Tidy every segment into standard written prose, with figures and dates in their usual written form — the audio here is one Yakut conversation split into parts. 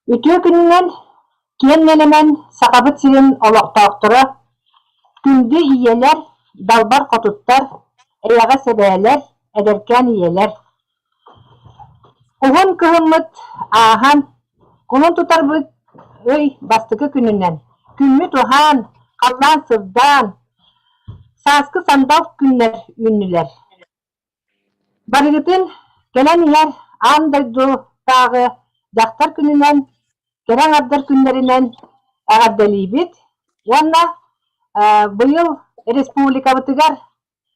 Үтүө күнүнэн, киэҥ нэлэмэн Сахабыт сирин олохтоохторо, күндү ийэлэр, далбар хотуттар, эйэҕэс эбээлэр, эдэркээн ийэлэр! Уһун кыһыммыт ааһан, кулун тутарбыт ый бастакы күнүнэн, күммүт уһаан, халлаан сырдаан, сааскы сандал күннэр үүннүлэр. Барыгытын кэлэн иһэр аан дойдутааҕы дьахтар күнүнэн, кэрэ аҥардар күннэринэн эҕэрдэлиибит уонна быйыл республикабытыгар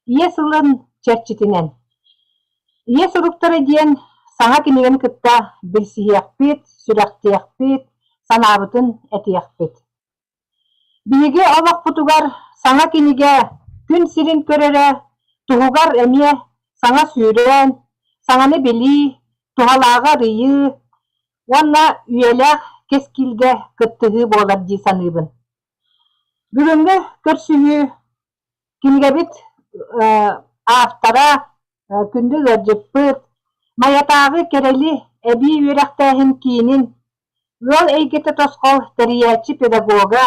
Ийэ сылын чэрчитинэн «Ийэ суруктара» диэн саҥа кинигэни кытта билсиһиэхпит, сүрэхтиэхпит, санаабытын этиэхпит. Биһиги олохпутугар саҥа кинигэ күн сирин көрөрө туһугар эмиэ саҥа сүүрээн, саҥаны билии, туһалааҕы арыйыы уонна үйэлээх кэскилгэ кыттыһыы буолар дии саныыбын. Бүгүҥҥү көрсүһүү Кинигэбит автора, күндү ыалдьыппыт, Майатааҕы Кэрэли эбии үөрэхтээһин киинин ыал эйгэтэ тосхол тэрийээччи-педагога,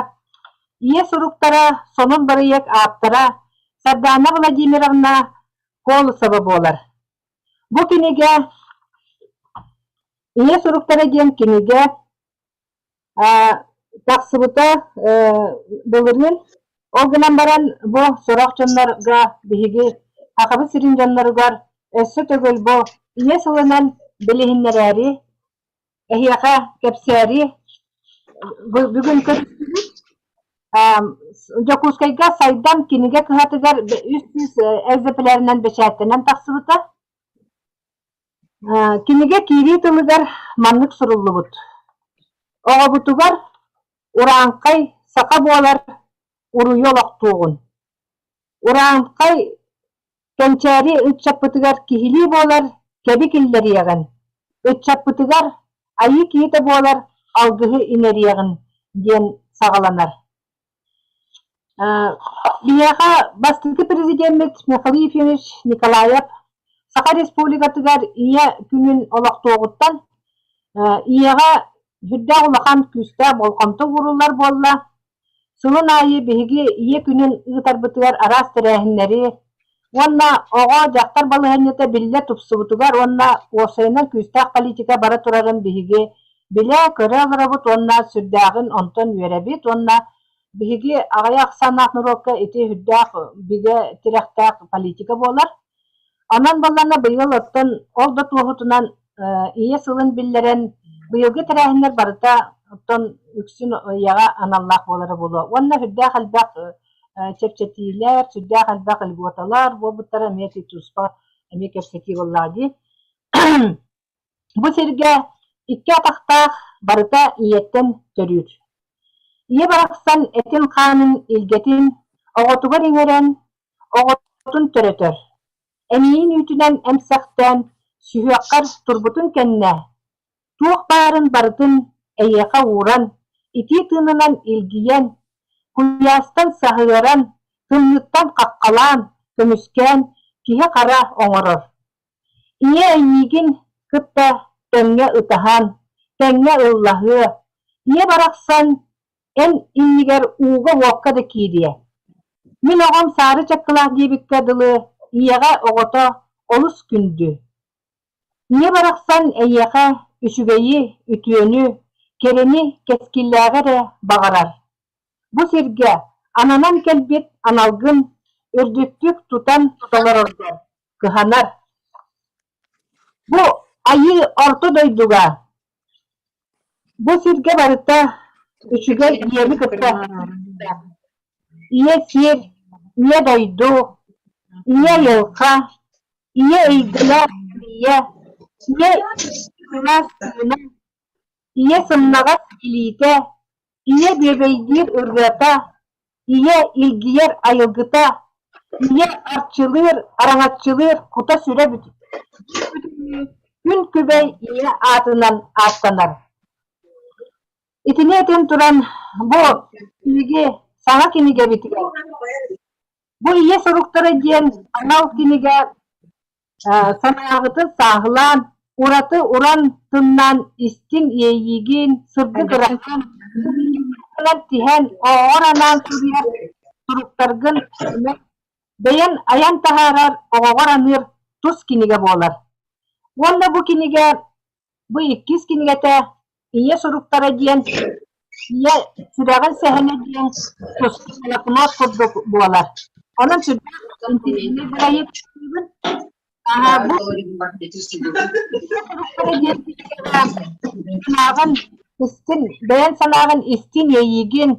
Ийэ суруктара сонун бырайыак ааптара Сардаана Владимировна Колосова буолар. Бу кинигэ Ийэ суруктара диэн кинигэ Тахсыбыта былырыын. Ол гынан баран бу сорох дьоннорго биһиги Сахабыт сирин дьонноругар өссө төгүл бу Ийэ сылынан билиһиннэрээри, эһиэхэ кэпсээри бүгүн көрүстүбүт. Дьокуускайга Сайдам кинигэ кыһатыгар 300 экземплярынан бэчээттэнэн тахсыбыта. Кинигэ киирии тылыгар маннык суруллубут: «Оҕобутугар урааҥхай саха буолар уруйу олохтуоҕун, урааҥхай кэнчээри ыччаппытыгар киһилии буолар кэби киллэриэҕин, ыччаппытыгар айыы киһитэ буолар алгыһы иҥэриэҕин» диэн саҕаланар. Биһиэхэ бастакы президеммит Михаил Ефимович Николаев Саха Республикатыгар Ийэ күнүн олохтуоҕуттан ийэҕэ сүрдээх улахан күүстээх болҕомто ууруллар буолла. Сылын аайы биһиги Ийэ күнүн ыытарбытыгар араас тэрээһиннэри уонна оҕо, дьахтар балаһыанньата биллэ тупсубутугар уонна уопсайынан күүстээх политика бара турарын биһиги билэ-көрө олоробут уонна сүрдээҕин онтон үөрэбит уонна биһиги аҕыйах ахсааннаах норуокка ити сүрдээх бигэ тирэхтээх политика буолар. Онон буоллаҕына быйыл оттон ол да туоһутунан Ийэ сылын биллэрэн быйылгы тэрээһиннэр барыта оттон үксүн ийэҕэ аналлаах буолара буолуо. Уонна сүрдээх элбэх чэпчэтиилэр, сүрдээх элбэх льготалар буолбуттара эмиэ туспа эмиэ кэпсэтии буоллаҕа дии. Бу сиргэ икки атахтаах барыта ийэттэн төрүүр. Ийэ барахсан этин-хаанын илгэтин оҕотугар иҥэрэн, оҕотун төрөтөр. Эмиийин үүтүнэн эмсэхтээн сүһүөххэр турбутун кэннэ, туох баарын барытын эйиэхэ ууран, итии тыынынан илгийэн, куйаастан саһыаран, тымныыттан хаххалаан, көмүскээн киһи-хара оҥорор. Ийэ эйиигин кытта тэҥҥэ ытаһан, тэҥҥэ ыллаһыа, ийэ барахсан эн иннигэр ууга-уокка да киириэ. Мин оҕом саары чаккылаах диэбиккэ дылы ийэҕэ оҕото олус күндү. Ийэ барахсан эйиэхэ үчүгэйи, үтүөнү, кэрэни, кэскиллээҕи эрэ баҕарар. Бу сиргэ ананан кэлбит аналгын үрдүктүк тутан толороргор кыһанар. Бу айыы орто дойдуга, бу сиргэ барыта үчүгэй ийэни кытта ийэ сир, ийэ дойду, ийэ айылҕа, ийэ эйгэлээх ийэ, ийэ сылаас тыына, ийэ сымнаҕас илиитэ, ийэ бүөбэйдиир ырыата, Ийэ илгийэр айылгыта, ийэ арчылыыр, араҥаччылыыр кута-сүрэ бүтүннүү күн күбэй ийэ аатынан ааттанар. Итини этэн туран, бу биһиги саҥа кинигэбитигэр бу ийэ суруктара диэн анал кинигэ санааҕытын сааһылаан. Ураты уран тылынан истиҥ иэйиигин, сырдык ыраккын тиһэн, оҕоҕор анаан суруйар суруктаргын бэйэн айан таһаарар, оҕоҕор аныыр тус кинигэ буолар. Уонна бу кинигэ, бу иккис кинигэтэ «Ийэ суруктара» диэн ийэ сүрэҕин сэһэнэ диэн туспа блокнот курдук буолар. Онон сүрдээх интэриэһинэй бырайыак Бу санааҕын истин, бэйэҥ санааҕын истин иэйиигин,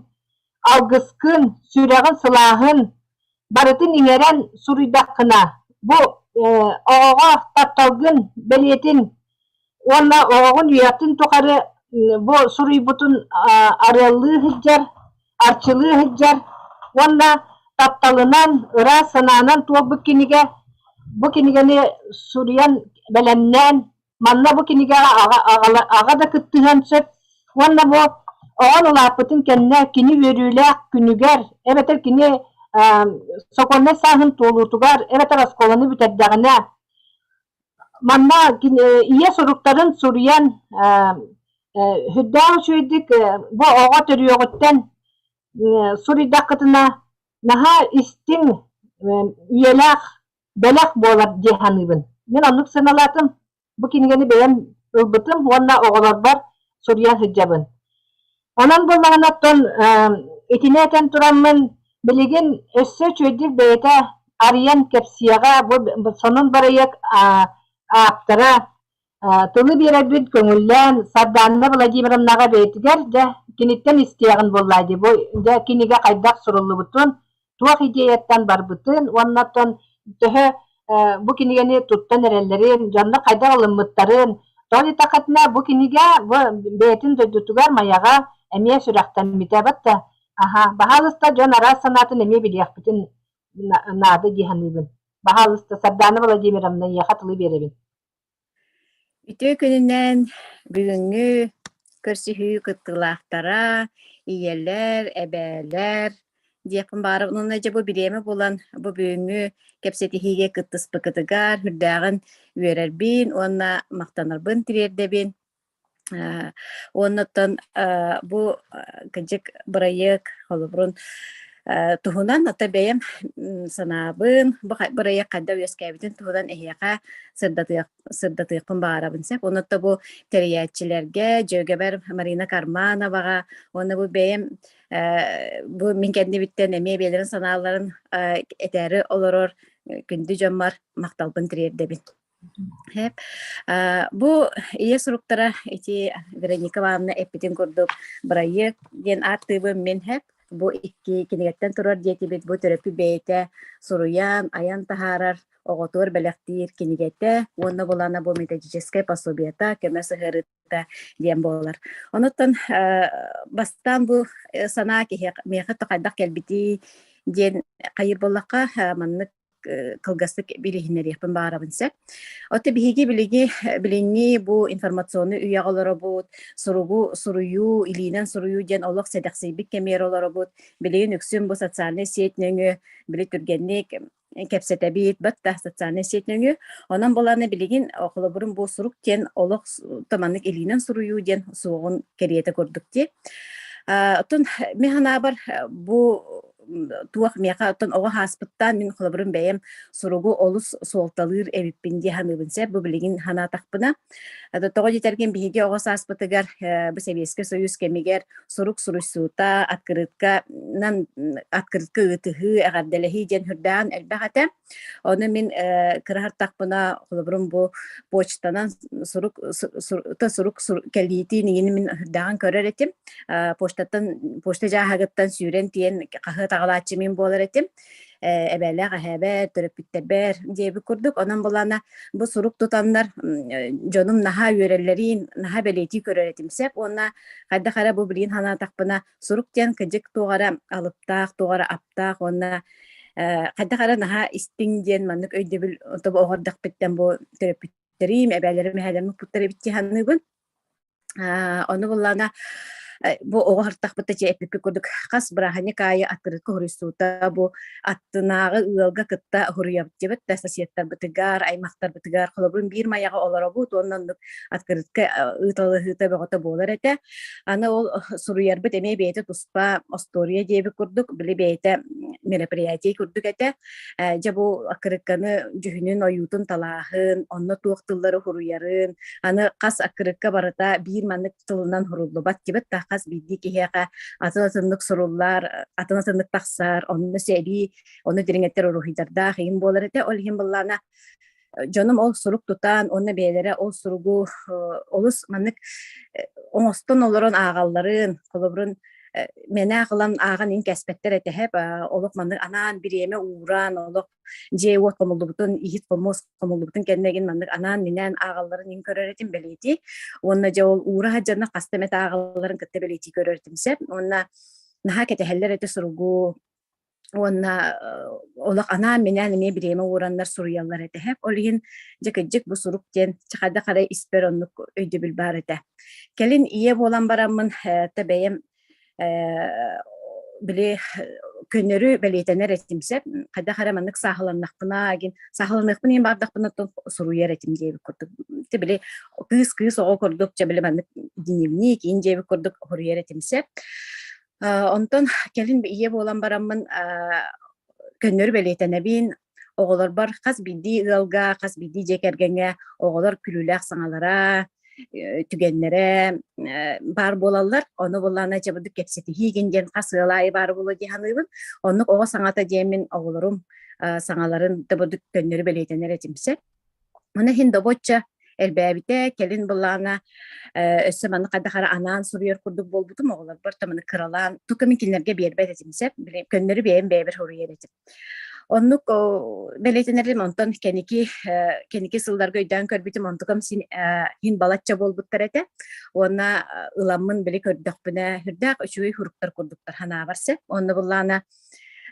алгыскын, сүрэҕин сылааһын барытын иҥэрэн суруйдаххына, бу оҕоҕо тапталгын бэлиэтин уонна оҕоҕун үйэтин тухары бу суруйбутун арыаллыы сылдьар, арчылыы сылдьар уонна тапталынан, ыраас санаанан туолбут кинигэ. Бу кинигэни суруйан, бэлэмнээн, манна бу кинигэҕэ аҕа, аҕа да кыттыһыан сөп уонна бу оҕон улааппытын кэннэ кини үөрүүлээх күнүгэр эбэтэр кини сокуоннай сааһын туолуутугар эбэтэр оскуоланы бүтэрдэҕинэ Манна ийэ суруктарын суруйан сүрдээх үчүгэйдик бу оҕо төрүөҕүттэн суруйдаххытына наһаа истиҥ, үйэлээх бэлэх буолар дии саныыбын. Мин оннук сыаналаатым. Бу кинигэни бэйэм ылбытым уонна оҕолорбор суруйан сылдьабын. Онон буоллаҕына оттон итини этэн тураммын билигин өссө үчүгэйдик бэйэтэ арыйан кэпсиэҕэ бу сонун бырайыак ааптара тылы биэрэрбин көҥүллээн Сардаанна Владимировнаҕа бэйэтигэр дьэ киниттэн истиэҕин буоллаа дии бу дьэ кинигэ хайдах суруллубутун туох идеяттан барбытын уонна оттон төһө бу кинигэни туттан эрэллэрин, дьоннор хайдах ылыммыттарын, тоҕо диэтэххитинэ бу кинигэ бу бэйэтин дойдутугар Майаҕа эмиэ сүрэхтэммитэ батта аха баһаалыста дьон араас санаатын эмиэ билиэхпитин наада дии саныыбын. Баһаалыста Сардаана Владимировна эйиэхэ тылы биэрэбин. Үтүө күнүнэн бүгүҥҥү көрсүһүү кыттыылаахтара, ийэлэр, эбээлэр диэхпин баҕарабын уонна дьэ бу бириэмэ булан бу бүгүҥҥү кэпсэтиһиигэ кыттыспыкытыгар сүрдээҕин үөрэрбин уонна махтанарбын тириэрдэбин. Уонна оттон бу кырдьык бырайыак холобурун туһунан ото бэйэм санаабын бу бырайыак хайдах үөскээбитин туһунан эһиэхэ сырдатыах сырдатыахпын баҕарабын сөп. Онон бу тэрийээччилэргэ дьүөгэбэр Марина Кармановаҕа уонна бу бэйэм бу мин кэннибиттэн эмиэ бэйэлэрин санааларын этээри олорор күндү дьоммор махталбын тириэрдэбин. Сөп. Бу ийэ суруктара ити Вероника Ивановна эппитин курдук бырайыак диэн ааттыыбын мин сөп. Бу икки кинигэттэн турар диэтибит. Бу төрөппүт бэйэтэ суруйан, айан таһаарар, оҕотугар бэлэхтиир кинигэтэ уонна булана бу методическай пособиета көмө сыһыарыыта диэн буолар. Онуттан бастаан бу санаа киһиэхэ миэхэ хайдах кэлбитий диэн хайыыр буоллахха маннык кылгастык билиһиннэриэхпин баҕарабын сөп. Оттон биһиги билиги билиҥҥи бу информационный үйэҕэ олоробут, суругу суруйуу, илиинэн суруйуу диэн олох сэдэхсийбит кэмигэр олоробут. Билигин үксүн бу социальнай сеть нөҥүө били түргэнник кэпсэтэбит, батта социальнай сеть нөҥүө. Онон буланы билигин холобурун бу сурук диэн олох маннык илиинэн суруйуу диэн суоҕун кэриэтэ курдук дии. Оттон мин санаабар бу туох миэхэ оттон оҕо ааспыттаан мин холобурум бэйэм суругу олус суолталыыр эбиппин дии саныыбын сөп бу билигин санаатахпына тоҕо диэтэргин биһиги оҕо сааспытыгар бу Сэбиэскэй Союз кэмигэр сурук суруйсуута открытканан открытка ыытыһыы эҕэрдэлэһии диэн сүрдээҕин элбэх этэ Ону мин кыраһартахпына, холобурум бу почтанан сурук сурук кэлиитин иҥин мин даҕан көрөр этим. Почтаттан почта дьааһыгыттан сүүрэн тиийэн хаһыат аҕалааччы мин буолар этим. Эбээлээх эһээбэр, төрөппүттэрбэр диэбит курдук. Онон булана бу сурук тутаннар дьонум наһаа үөрэллэрин, наһаа бэлиэтии көрөр этим сөп. Уонна хайдах эрэ бу билигин санаатахпына сурук диэн кыдьык туох эрэ алыптаах, туох эрэ аптаах уонна хайдах эрэ наһаа истиҥ диэн маннык өйдөбүл тобу оҕордохпуттан бу төрөппүттэрим, эбээлэрим, эһээлэрим укпуттар эбит дии саныыбын. Ону буллаана Бу оҕо һыртахпыта дьэ эппиппит курдук хас бырааһынньык аайы открытка хоруйсуута бу аттынааҕы ыалга кытта хоруйабыт да соседтарбытыгар, аймахтарбытыгар холобурун биир майаҕа олоробут уонна оннук открытка ыыталаһыыта бөҕөтө буолар этэ. Аны ол суруйарбыт эмиэ бэйэтэ туспа остуоруйа диэбит курдук, били бэйэтэ мероприятие курдук этэ. Дьэ бу аккырыкканы дьүһүнүн, ойуутун талааһын, онно туох тыллары суруйарын, аны хас аккырыкка барыта биир маннык тылынан суруллубат дибит да хас биирдии киһиэхэ атын атыннык суруллар, атын атыннык тахсар, онно эбии, ону дириҥэттэр уруһуйдардаах иһин буолар этэ. Ол иһин быллаана дьонум ол сурук тутан уонна бэйэлэрэ ол суругу олус маннык оҥостон олорон ааҕалларын, холобурун мэнээх ылан ааҕан иһин кэспэттэр этэһэп олох маннык анаан бириэмэ ууран олох дьиэ-уот хомуллубутун иһит-хомуос хомуллубутун кэннэ игин маннык анаан-минээн ааҕалларын иһин көрөр этим бэлиэтии уонна дьэ ол уура сылдьанна хаста эмэ ааҕалларын кытта бэлиэтии көрөр этим сөп уонна наһаа кэтэһэллэр этэ суругу уонна олох анаан-минээн эмиэ бириэмэ уураннар суруйаллар этэ. Ол иһин дьэ кырдьык бу сурук диэн хайдах эрэ испэр оннук өйдөбүл баар этэ. Кэлин ийэ буолан бараммын та бэйэм били көннөрү бэлиэтэнэр этим сөп. Хайдах эрэ маннык сааһыланнахпына гин сааһыланыахпын иһин баардахпына суруйар этим диэбит курдук. Те били кыыс кыыс оҕо курдук дьэ били маннык дневник иин диэбит курдук суруйар этим сөп. Онтон кэлин ийэ буолан бараммын көннөрү бэлиэтэнэбин, оҕолорбор хас биирдии ыалга, хас биирдии дьиэ кэргэҥҥэ оҕолор күлүүлээх саҥалара, түгэннэрэ баар буолаллар. Ону буоллаҕына дьэ бурдук кэпсэтиһиигин диэн хас ыал аайы баар буолуо дии саныыбын. Оннук оҕо саҥата диэммин оҕолорум саҥаларын да бурдук көннөрү бэлиэтэнэр этим сөп. Ону иһин добуочча элбээбитэ, кэлин былаана өссө маннык хайдах эрэ анаан суруйар курдук буолбутум, оҕолорбор да маны кыралаан тука мин кинилэргэ биэрбэт этим сөп, көннөрү бэйэм бэйэбэр суруйар этим. Оннук бэлиэтэнэрим, онтон кэники кэники сылларга өйдөөн көрбүтүм, онтукам син иһин балачча буолбуттар этэ. Уонна ыламмын били көрдөхпүнэ, сүрдээх үчүгэй суруктар курдуктар санаабар сөп. Онно былаана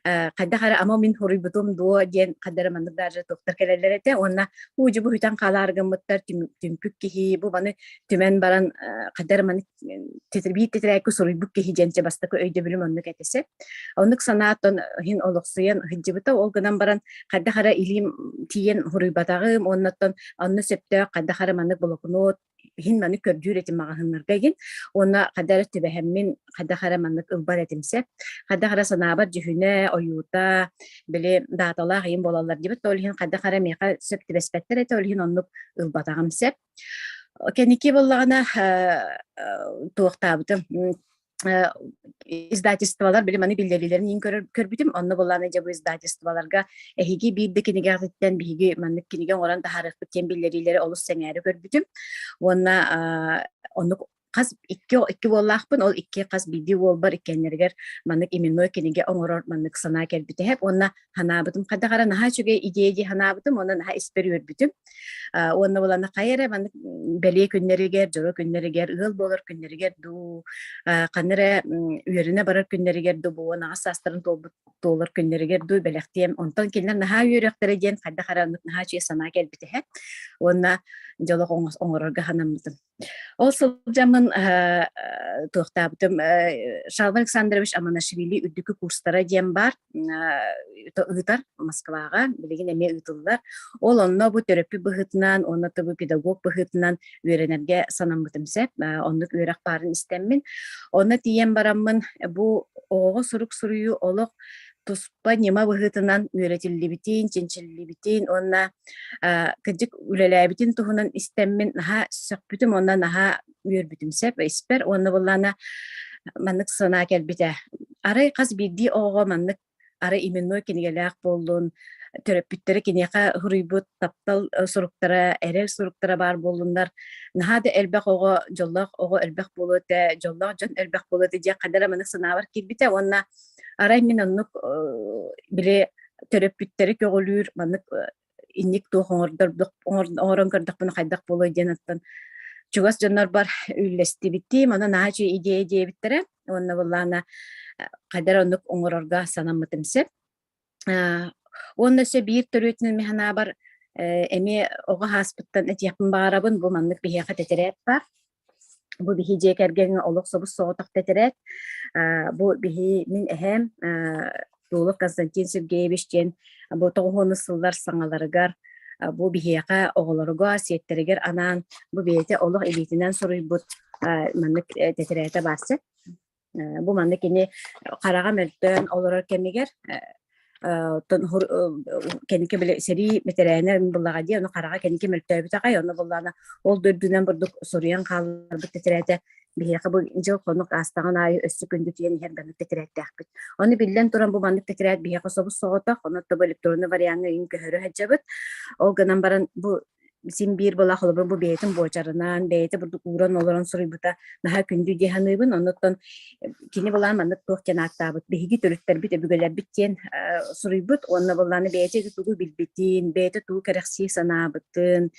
хайдах эрэ ама мин хоруйбутум дуо диэн хайдах эрэ маннык даже туохтар кэлэллэр этэ уонна уу дьэ бу бүтэн хаалаары гыммыттар түмпүт киһи бу маны түмэн баран хайдах эрэ маннык биир тэтэрээккэ суруйбут киһи диэн дьэ бастакы өйдөбүлүм оннук этэ оннук санааттан иһин олохсуйан сылдьыбыта ол гынан баран хайдах эрэ илиим тиийэн хоруйбатаҕым уоннаттан онно сөптөөх хайдах эрэ маннык блокнот иһин маны көрдүүр этим маҕаһыыннарга игин уонна хайдах эрэ түбэһэммин хайдах эрэ маннык ылбар этим сөп хайдах эрэ санаабар дьүһүнэ ойуута били дааталаах иһин буолаллар диэбит ол иһин хайдах эрэ миэхэ сөп түбэспэттэр этэ ол иһин оннук ылбатаҕым сөп кэнники буоллаҕына туохтаабытым издательстволар били маны биллэриилэрин иин көрбүтүм. Онно буоллаҕына дьэ бу издательстволарга эһиги биир да кинигэҕититтэн биһиги маннык кинигэ оҥорон таһаарыахпыт диэн биллэриилэри олус сэҥээрэ көрбүтүм. Уонна оннук хас икки икки уоллаахпын, ол икки хас биирдии уолбар иккиэннэригэр маннык именной кинигэ оҥорор маннык санаа кэлбитэ эһэп. Уонна санаабытым хайдах эрэ наһаа үчүгэй идея дии санаабытым уонна наһаа испэр үөрбүтүм. Уонна булана хайа эрэ маннык бэлиэ күннэригэр, дьоро күннэригэр, ыал буолар күннэригэр дуу, ханна эрэ үөрэнэ барар күннэригэр дуу, бу 18 саастарын туолбут туолар күннэригэр дуу бэлэхтиэм. Онтон кинилэр наһаа үөрүөхтэрэ диэн хайдах эрэ оннук наһаа үчүгэй санаа кэлбит эһэ. Уонна дьолох оҥорорго санаммытым. Ол сылдьаммын туохтаабытым Шалва Александрович Аманашвили үрдүкү курстара диэн баар ыытар Москваҕа билигин эмиэ ыытыллар. Ол онно бу төрөппүт быһыытынан уонна бу педагог быһыытынан үөрэнэргэ санаммытым сөп. Оннук үөрэх баарын истэммин. Онно тиийэн бараммын бу оҕоҕо сурук суруйуу олох туспа ньыма быһыытынан үөрэтиллибитин, чинчиллибитин уонна кырдьык үлэлээбитин туһунан истэммин наһаа сөхпүтүм уонна наһаа үөрбүтүм сөп испэр уонна буоллаҕына маннык санаа кэлбитэ. Арай хас биирдии оҕоҕо маннык арай именной кинигэлээх буоллун, төрөппүттэрэ киниэхэ суруйбут таптал суруктара, эрэл суруктара баар буоллуннар, наһаа да элбэх оҕо, дьоллоох оҕо элбэх буолуо этэ, дьоллоох дьон элбэх буолуо этэ диэн хайдах эрэ маннык санаабар киирбитэ уонна Арай мин оннук били төрөппүттэри көҕүлүүр маннык инник туох оҥорон көрдөхпүнэ хайдах буолуой диэн оттон чугас дьоннорбор үллэстибитим, онон наһаа үчүгэй идея диэбиттэрэ уонна буоллаҕына хайдах эрэ оннук оҥорорго санаммытым сөп. Уонна өссө биир төрүөтүнэн мин санаабар эмиэ оҕо ааспыттан этиэхпин баҕарабын, бу маннык биһиэхэ тэтэрээт баар. Бу биһи дьиэ кэргэҥҥэ олох собус соҕотох тэтэрээт. Бу биһи мин эһээм Тулов Константин Сергеевич диэн бу тоҕуһуонус сыллар саҥаларыгар бу биһиэхэ оҕолоругар, сиэттэригэр анаан бу бэйэтэ олох илиитинэн суруйбут маннык тэтэрээтэ баар сөп. Бу манна кини хараҕа мөлтөөн олорор кэмигэр оттон кэнники били сэрии бэтэрээнэ буллаҕа дии, ону хараҕа кэнники мөлтөөбүт аҕай, ону буллаҕына ол да үрдүнэн бурдук суруйан хаалларбыт тэтэрээтэ биһиэхэ бу дьыл хонук аастаҕын аайы өссө күндүтүйэн иһэр маннык тэтэрээттээхпит. Ону биллэн туран бу маннык тэтэрээт биһиэхэ собус соҕотох, ону бу электронный вариаҥҥа иҥ көһөрө сылдьабыт. Ол гынан баран бу син биир была холобур бу бэйэтин буочарынан, бэйэтэ бурдук ууран олорон суруйбута наһаа күндү дии саныыбын. Оннуттан кини былаан маннык туох диэн ааттаабыт. Биһиги төрүттэрбит, өбүгэлэрбит диэн суруйбут. Уонна былааны бэйэтэ тугу билбитин, бэйэтэ тугу кэрэхсии санаабытын,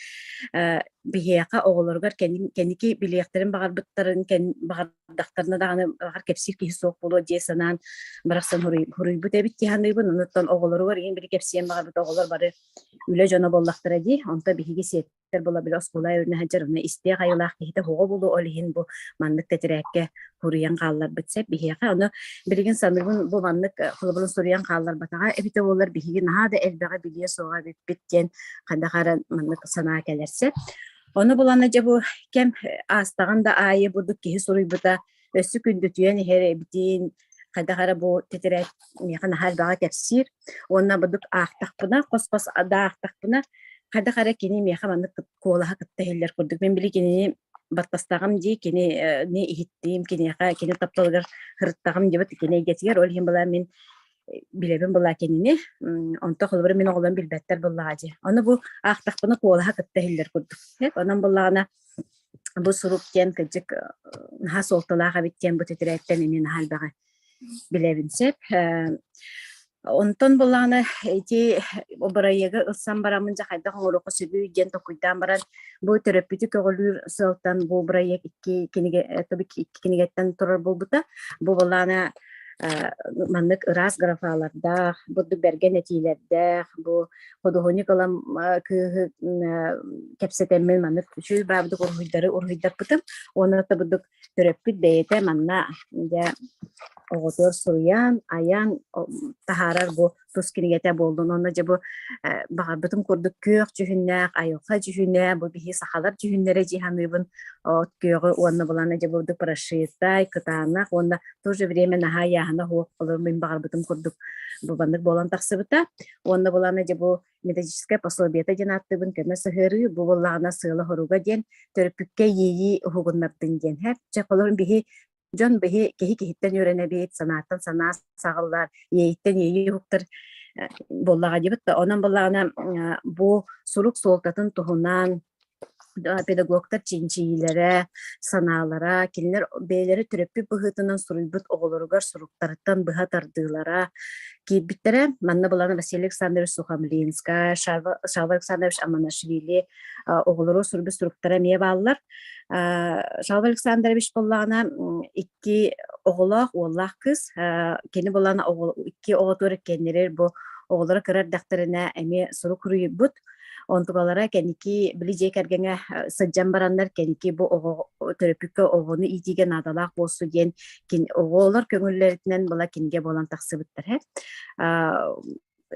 биһиэхэ оҕолоругар кэнники билиэхтэрин баҕарбыттарын баҕардахтарына даҕаны баҕар кэпсиир киһи суох буолуо дии санаан барахсан суруйбут эбит дии саныыбын. Онуттан оҕолоругар иһин били кэпсиэн баҕарбыт оҕолор бары үлэ дьоно буоллахтара дии. Онто биһиги сиэттэр була били оскуола өрүнэ сылдьар онно истиэх айылаах киһитэ оҕо буолуо ол иһин бу маннык тэтэрээккэ суруйан хаалларбыт сөп биһиэхэ. Ону билигин саныыбын бу маннык холобурун суруйан хаалларбатаҕа эбитэ буоллар биһиги наһаа да элбэҕи билиэ суоҕа эбиппит диэн хайдах эрэ маннык санаа кэлэр сөп. Ону булана дьэ бу кэм аастаҕын да аайы бурдук киһи суруйбута өссө күндүтүйэн иһэр эбитин хайдах эрэ бу тэтэрээт миэхэ наһаа элбэҕи кэпсиир уонна бурдук аахтахпына хос-хос да аахтахпына хайдах эрэ кини миэхэ маннык куолаһа кытта иһиллэр курдук мин били кинини баттастаҕым дии кинини иһиттиим киниэхэ кини тапталыгар сырыттаҕым диэбит кини эйгэтигэр ол иһин была мин билэбин была кинини онто холобура мин оҕолорум билбэттэр буоллаҕа дии ону бу аахтахпына куолаһа кытта иһиллэр курдук онон буоллаҕына бу сурук диэн кырдьык наһаа суолталаах эбит диэн бу тэтэрээттэн эмиэ наһаа элбэҕи билэбин сөп. Онтон буллаҕына ити бырайыагы ылсан бараммын дьэ хайдах оҥоруохха сөбүй диэн толкуйдаан баран бу төрөппүтү көҕүлүүр сыалтан бу бырайыак икки кинигэ икки кинигэттэн турар буолбута. Бу былаана маннык ыраас графалардаах, бурдук бэргэн этиилэрдээх, бу худуоһунньук ылан кыыһы кэпсэтэммин маннык үчүгэй баабыдык уруһуйдары уруһуйдаппытым. Уонна бурдук төрөппүт бэйэтэ манна дьэ оҕотугар суруйан, айан таһаарар бу тус кинигэтэ буоллун. Онно дьэ бу баҕарбытым курдук күөх дьүһүннээх, айылҕа дьүһүнэ, бу биһи сахалар дьүһүннэрэ дии саныыбын. От күөҕү уонна булана дьэ бу прошитай, кытаанах уонна в то же время наһаа ыйааһына суох олор мин баҕарбытым курдук бу маннык буолан тахсыбыта. Уонна булана дьэ бу методическай пособиета диэн ааттыыбын көмө сыһыарыы бу буоллаҕына сыала-соруга диэн төрөппүккэ иэйии уһугуннардын диэн һэ чэ холорун биһи дьон биһи киһи киһиттэн үөрэнэбит санааттан санаа саҕыллар иэйиттэн иэйии уһуктар буоллаҕа диэбит да онон буоллаҕына бу сурук суолтатын туһунан педагогтар чинчийиилэрэ, санаалара, кинилэр бэйэлэрэ төрөппүт быһыытынан суруйбут оҕолоругар суруктарыттан быһа тардыылара киирбиттэрэ. Манна былаана Василий Александрович Сухомлинскай, Шалва Александрович Аманашвили оҕолоро суруйбут суруктара эмиэ бааллар. Шалва Александрович буоллаҕына икки оҕолоох, уоллаах кыыс. Кини буоллаҕына икки оҕотугар иккиэннэригэр бу оҕолоро кыра эрдэхтэринэ эмиэ сурук суруйбут. Онтукалара кэнники били дьиэ кэргэҥҥэ сылдьан бараннар кэнники бу оҕо төрөппүккэ оҕону иитиигэ наадалаах буолсу диэн оҕолор көҥүллэринэн была кинигэ буолан тахсыбыттар һэ.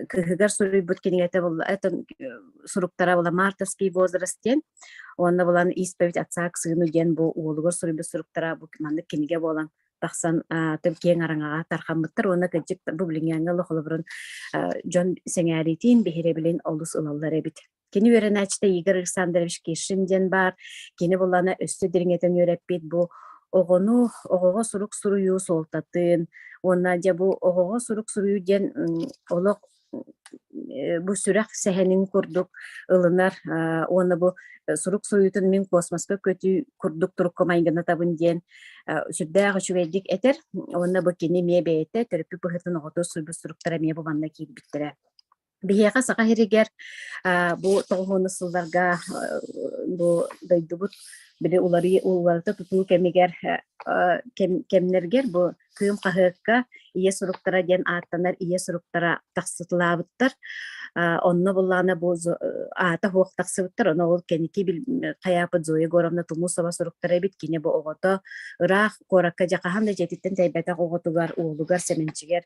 Кыһыгар суруйбут кинигэтэ буолла суруктара була «Мартовский возраст» диэн уонна булан «Исповедь отца к сыну» диэн бу уолугар суруйбут суруктара бу маннык кинигэ буолан тахсан тым киэҥ араҥаҕа тархаммыттар уонна кырдьык бу билиҥҥээҥҥэ олох холобурун дьон сэҥээриитин, биһирэбилин олус ылаллар эбит. Кини үөрэнээччитэ Игорь Александрович Кишин диэн баар. Кини булана өссө дириҥэтэн үөрэппит бу оҕону оҕоҕо сурук суруйуу суолтатын уонна дьэ бу оҕоҕо сурук суруйуу диэн олох бу сүрэх сэһэнин курдук ылынар уонна бу сурук суруйуутун мин космоска көтүү курдук турукка майгынатабын диэн сүрдээх үчүгэйдик этэр уонна бу кини эмиэ бэйэтэ төрөппүт быһыытын оҕото суруйбут суруктара эмиэ бу манна киирбиттэрэ. Биһиэхэ Саха сиригэр бу тоҕуһуонус сылларга бу дойдубут били уларыы уларыта тутуу кэмигэр кэмнэргэр бу Кыым хаһыакка Ийэ суруктара диэн ааттанар ийэ суруктара тахсытылаабыттар. Онно буллаҕына бу аата суох тахсыбыттар. Ону ол кэнники хайаапыт Зоя Егоровна Тумусова суруктара эбит. Кини бу оҕото ыраах куоракка дьэ хаһан да дьиэтиттэн тэйбэтэх оҕотугар, уолугар, Сэмэнчигэр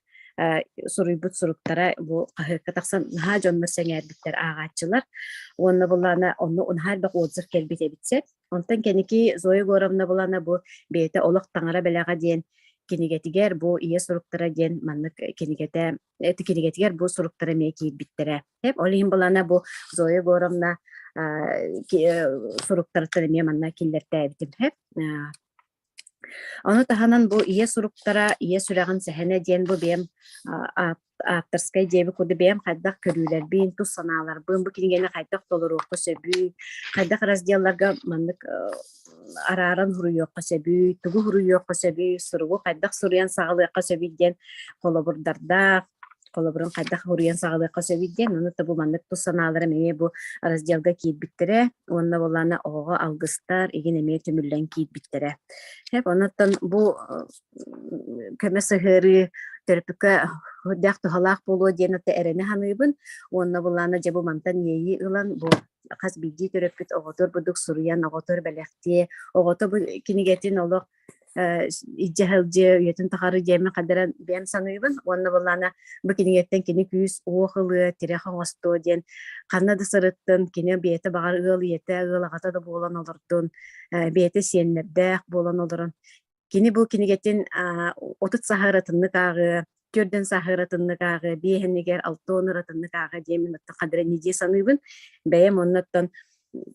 суруйбут суруктара бу хаһыакка тахсан наһаа дьоннор сэҥээрбиттэр ааҕааччылар. Уонна буллаҕына онно наһаа элбэх отзыв кэлбит эбит сөп. Онтон кэнники Зоя Егоровна булана бу бэйэтэ Олох таҥара бэлэҕэ диэн кинигэтигэр бу ийэ суруктара диэн маннык кинигэтэ кинигэтигэр бу суруктара эмиэ киирбиттэрэ. Ол иһин булана бу Зоя Егоровна суруктарыттан эмиэ манна киллэртээбитим. Ону таһынан бу ийэ суруктара, ийэ сүрэҕин сэһэнэ диэн бу бэйэм ааптарскай диэбит курдук бэйэм хайдах көрүүлэрбин, тус санааларбын, бу кинигэни хайдах толоруохха сөбүй, хайдах разделларга маннык арааран суруйуохха сөбүй, тугу суруйуохха сөбүй, суругу хайдах суруйан саҕалыахха сөбүй диэн холобурдардаах, холобурун хайдах уруйан саҕалыахха сөбүй диэн, ону бу маннык тус санааларым эмиэ бу разделга киирбиттэрэ уонна буоллаана оҕоҕо алгыстар игин эмиэ түмүллэн киирбиттэрэ. Хэп онуттан бу көмө сыһыарыы төрөппүккэ үрдээх туһалаах буолуо диэн ата эрэнэ саныыбын уонна буллаана дьэ бу мантан иэйии ылан бу хас биирдии төрөппүт оҕотугар бурдук суруйан оҕотугар бэлэхтиэ оҕото бу кинигэтин олох илдьэ сылдьыа үйэтин тухары диэммин хадара бэйэм саныыбын уонна былаана бу кинигэттэн кини күүс-уох ылыа, тирэх оҥостуо диэн ханна да сырыттын, кини бэйэтэ баҕар ыал ийэтэ, ыал аҕата да буолан олордун, бэйэтэ сиэннэрдээх буолан олорон кини бу кинигэтин 30 саһыаратыннык ааҕыа, түөрдэн саһыаратыннык ааҕыа, биэһинигэр алтыан ыратыннык ааҕыа диэммин оттон хадара дии саныыбын. Бэйэм оннуттан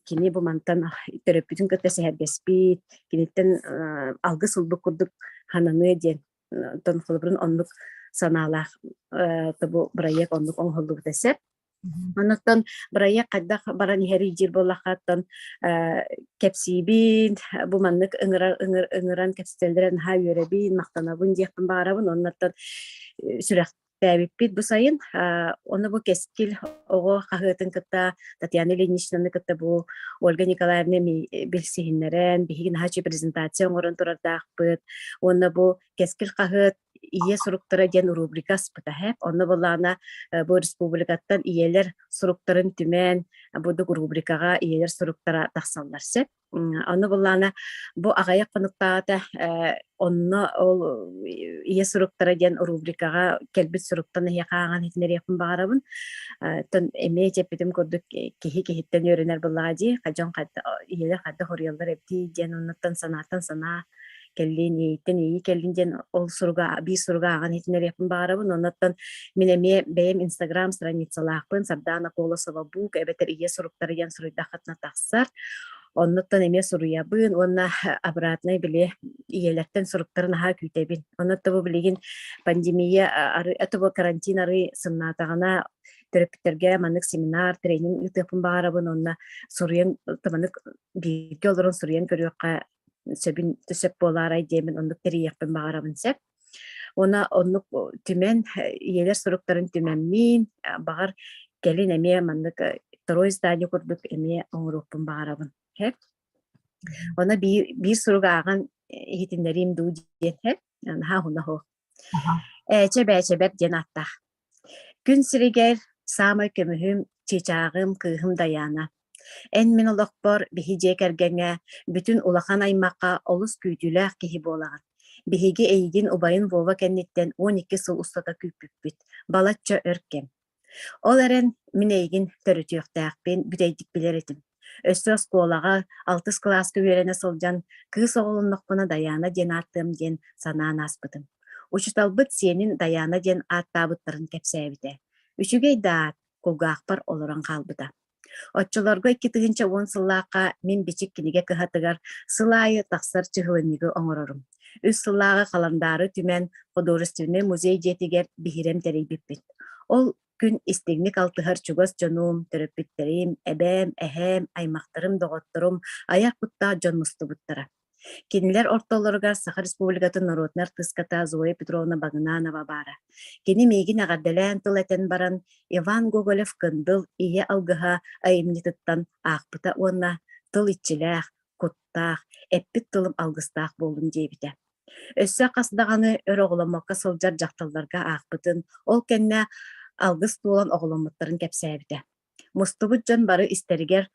кини бу мантан төрөппүтүн кытта сэһэргэспит, киниттэн алгыс ылбыт курдук хананыа диэн оттон холобурун оннук санаалаах бу бырайыак оннук оҥоһуллубута сөп. Онуттан бырайыак хайдах баран иһэрий диир буоллахха, кэпсиибин, бу маннык ыҥырар ыҥыран кэпсэтэллэрэ наһаа үөрэбин, махтанабын диэхпин баҕарабын. Оннуттан сүрэх Тээбиппит бу сайын. Ону бу Кэскил оҕо хаһыатын кытта Татьяна Ильиничнаны кытта бу Ольга Николаевна билсиһиннэрэн, биһиги наһаа үчүгэй презентация оҥорон турардаахпыт. Уонна бу Кэскил хаһыат Ийэ суруктара диэн рубрика аспыта һэ. Онно былаана бу республикаттан ийэлэр суруктарын түмэн, бу рубрикаҕа ийэлэр суруктара тахсаллар сөп. Ону былаана бу аҕыйах хонуктааҕыта онно ол ийэ суруктара диэн рубрикаҕа кэлбит суруктан эһиэхэ ааҕан иһитиннэриэхпин баҕарабын. Оттон эмиэ эппитим курдук киһи киһиттэн үөрэнэр буоллаҕа дии, дьон ийэлэр хайдах уруйаллар эбитий диэн оннуттан санааттан санаа кэллин, иэйиттэн иэйии кэллин диэн ол суруга биир суруга ааҕан иһитиннэриэхпин баҕарабын. Оннуттан мин эмиэ бэйэм Инстаграм страницалаахпын Сардаана Колосова Бук эбэтэр Ийэ суруктара диэн суруйдаххытына тахсар. Оннуттан эмиэ суруйабын уонна обратнай били ийэлэртэн суруктары наһаа күүтэбин. Онно бу билигин пандемия ары это бу карантин арый сымнаатаҕына төрөппүттэргэ маннык семинар, тренинг ыытыахпын баҕарабын уонна суруйан маннык бииргэ олорон суруйан көрүөххэ сөбүн сөп буолаарай диэмин оннук тэрийиэхпин баҕарабын сөп. Уонна оннук түмэн ийэлэр суруктарын түмэммин, баҕар кэлин эмиэ маннык второй издание курдук эмиэ оҥоруохпун баҕарабын. Онно биир, биир сурук ааҕан иһитиннэриим дуу диэн наһаа уһуна суох. Ээчэ бээчэбэр диэн ааттаах. Күн сиригэр саамай көмүһүм, чыычааҕым, кыыһым Дайаана. Эн мин олохпор биһи дьиэ кэргэҥҥэ, бүтүн улахан аймахха олус күүтүүлээх киһи буолаҕын. Биһиги эйигин убайын Вова кэнниттэн 12 сыл устата күүппүппүт, балачча өр кэм. Ол эрэн мин эйигин төрүтүөхтээхпин бүтэйдик билэр этим. Өссө оскуолаҕа алтыс кылааска үөрэнэ сылдьан кыыс оҕолоннохпуна Дайаана диэн ааттыам диэн санаан ааспытым. Учууталбыт сиэнин Дайаана диэн ааттаабыттарын кэпсээбитэ. Үчүгэй да аат, кулгаахпар олорон хаалбыта. Оччолорго 2010 сыллаахха мин Бичик кинигэ кыһатыгар сыл аайы тахсар чыһылынньыгы оҥорорум. Үс сыллааҕы халандаары түмэн художественнай музей дьиэтигэр биһирэм тэрийбиппит. Ол күн истиҥник алтыһар чугас дьонум, төрөппүттэрим, эбээм, эһээм, аймахтарым, доҕотторум, айар куттаах дьон мустубуттара. Кинилэр ортолоругар Саха Республикатын норуотун артыыската Зоя Петровна Багынанова баара. Кини миигин эҕэрдэлээн тыл этэн баран, Иван Гоголев-Кындыл «Ийэ алгыһа» айымньытыттан аахпыта уонна «Тыл иччилээх, куттаах, эппит тылым алгыстаах буоллун» диэбитэ. Өссө хас даҕаны өр оҕоломмокко сылдьар дьахталларга аахпытын, ол кэннэ алгыс туолан оҕоломмуттарын кэпсээбитэ. Мустубут дьон бары истэригэр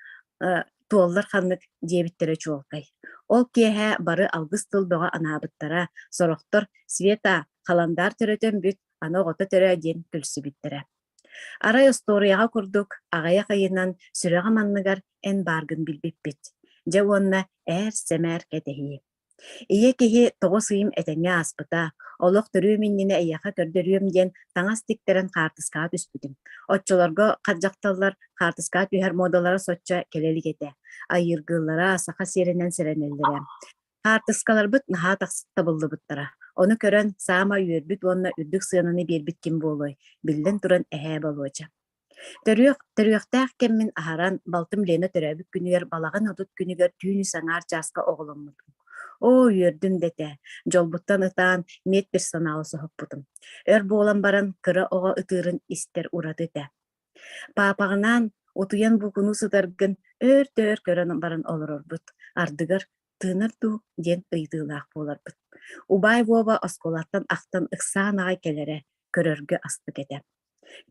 туоллар ханнык диэбиттэрэ чуолкай. Ол киэһэ бары алгыс тыл бөҕө анаабыттара, сорохтор «Света, халандаар төрөтөн бүт, аны оҕото төрөө» диэн күлсүбүттэрэ. Арай остуоруйаҕа курдук аҕыйах ыйынан сүрэҕим анныгар эн бааргын билбиппит. Дьэ уонна ээр-сэмээр кэтэһии. Ийэ киһи тоҕус ыйым этэҥҥэ ааспыта, олох төрүөм иннинэ эйиэхэ көрдөрүөм диэн таҥас тиктэрэн хаартыскаҕа түспүтүм. Оччолорго хат дьахталлар хаартыскаҕа түһэр муодалара соччо кэлэ илик этэ. Айыыргыыллара, саха сиэринэн сэрэнэллэрэ. Хаартыскаларбыт наһаа табыллыбыттара. Ону көрөн саамай үөрбүт уонна үрдүк сыананы биэрбит ким буолуой? Биллэн туран, эһээ Болуоча. Төрүөх, төрүөхтээх кэммин аһаран, балтым Лена төрөөбүт күнүгэр балаҕан 30 күнүгэр түүн үс аҥаар чааска оҕоломмутум. Оо, үөрдүм да этэ, дьолбуттан ытаан, медперсоналы соһуппутум. Өр буолан баран, кыра оҕо ытыырын истэр ураты этэ. Паапаҕынаан утуйан буукунуу сытаргын өөр да өр көрөн баран олорорбут, ардыгар тыынар дуу диэн ыйытыылаах буоларбыт. Убаай Вова оскуолаттан ахтан ыксаан аҕай кэлэрэ, көрөргө астык этэ.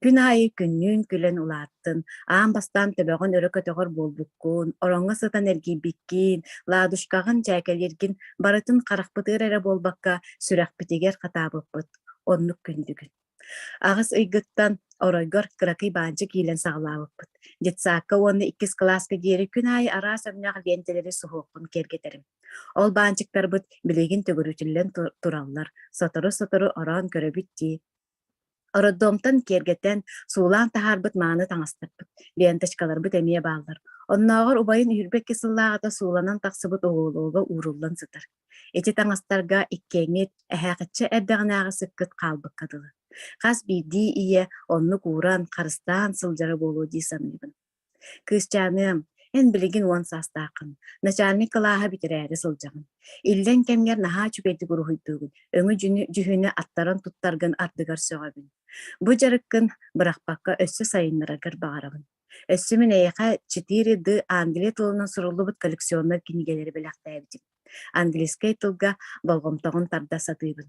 Күн аайы күннүүн күлэн улааттын, аан бастаан төбөҕүн өрө көтөҕөр буолбуккун, ороҥҥо сытан эргийбиккин, ладушкаҕын дьээкэлииргин барытын харахпытыгар эрэ буолбакка, сүрэхпитигэр хатаабыппыт. Оннук күндүгүн. Аҕыс ыйгыттан оройгор кыракый баанчык иилэн саҕалаабыппыт. Детсадка уонна иккис кылааска диэри күн аайы араас өҥнөөх лиэнтэлэри суһуохпун киэргэтэрим. Ол баанчыктарбыт билигин төгүрүтүллэн тураллар, сотору-сотору ороон көрөбүт дии. Роддомтан киэргэтэн, суулаан таһаарбыт мааны таҥастарбыт, ленточкаларбыт эмиэ бааллар. Оннооҕор убайын 22 сыллааҕыта сууланан тахсыбыт оҕуолуга ууруллан сытар. Ити таҥастарга иккиэҥҥит эһээхиччэ эрдэҕинээҕи сыккыт хаалбыкка дылы. Хас биирдии ийэ оннук ууран, харыстаан сылдьара буолуо дии саныыбын. Кыысчааныам, эн билигин 10 саастааххын, начальник кылааһа бүтэрээри сылдьаҕын. Иллэҥ кэмҥэр наһаа үчүгэйдик уруһуйдуугун, өҥү-дьүһүнү аттаран туттаргын ардыгар сөҕөбүн. Бу дьарыккын бырахпакка өссө сайыннараргар баҕарабын. Өссө мин эйиэхэ 4D англия тылынан суруллубут коллекционнай кинигэлэри бэлэхтээбитим. Английскай тылга болҕомтоҕун тарда сатыыбын.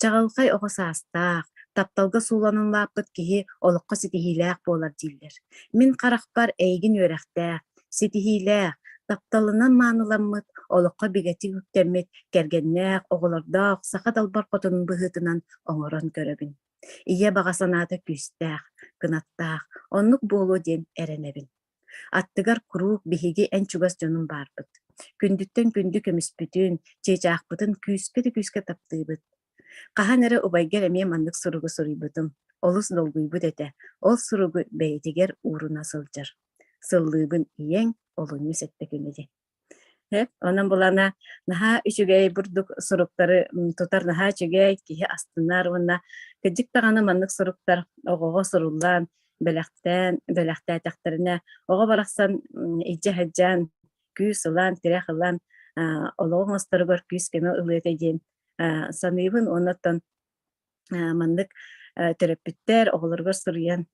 Чаҕылхай оҕо саастаах, тапталга сууланан улааппыт киһи олоххо ситиһиилээх буолар дииллэр. Мин харахпар эйигин үөрэхтээх, ситиһиилээх, тапталынан мааныламмыт, олоххо бигэтик үктэммит, кэргэннээх, оҕолордоох саха далбар хотунун быһыытынан оҥорон көрөбүн. Ийэ баҕа санаата күүстээх, кынаттаах, оннук буолуо диэн эрэнэбин. Аттыгар куруук биһиги эн чугас дьонум баарбыт. Күндүттэн күндү көмүспүтүн, чыычаахпытын күүскэ да күүскэ таптыыбыт. Хаһан эрэ убайгар эмиэ маннык суругу суруйбутум. Олус долгуйбут этэ. Ол суругу бэйэтигэр ууруна сылдьар. Сыллыыбын ийэҥ олунньу сэттэ күнэ диэн. Онон булана наһаа үчүгэй бурдук суруктары тутар наһаа үчүгэй, киһи астынар уонна кырдьык даҕаны маннык суруктар оҕоҕо суруллан, бэлэхтээн, бэлэхтээтэхтэринэ оҕо барахсан илдьэ сылдьан, күүс ылан, тирэх ылан олоҕу оҥосторугар күүс-көмө ылыа этэ диэн саныыбын. Уонна оттон маннык төрөппүттэр оҕолоругар суруйан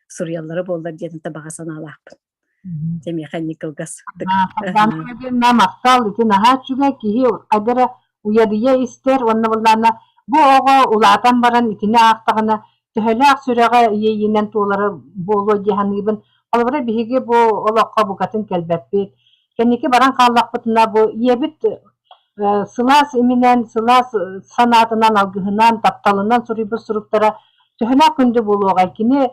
суруйаллара буоллар диэн баҕа санаалаахпын. Дьэ миэхэ инник кылгастык. Махтал ити наһаа үчүгэй киһи хайда эрэ уйадыйа истэр уонна былаана бу оҕо улаатан баран итини аахтаҕына төһөлөөх сүрэҕэ иэйиинэн туолара буолуо дии саныыбын. Холобура биһиги бу олоххо букатын кэлбэппит. Кэнники баран хааллахпытына бу ийэбит сылаас иминэн, сылаас санаатынан, алгыһынан, тапталынан суруйбут суруктара төһөлөөх күндү буолуоҕай? Кини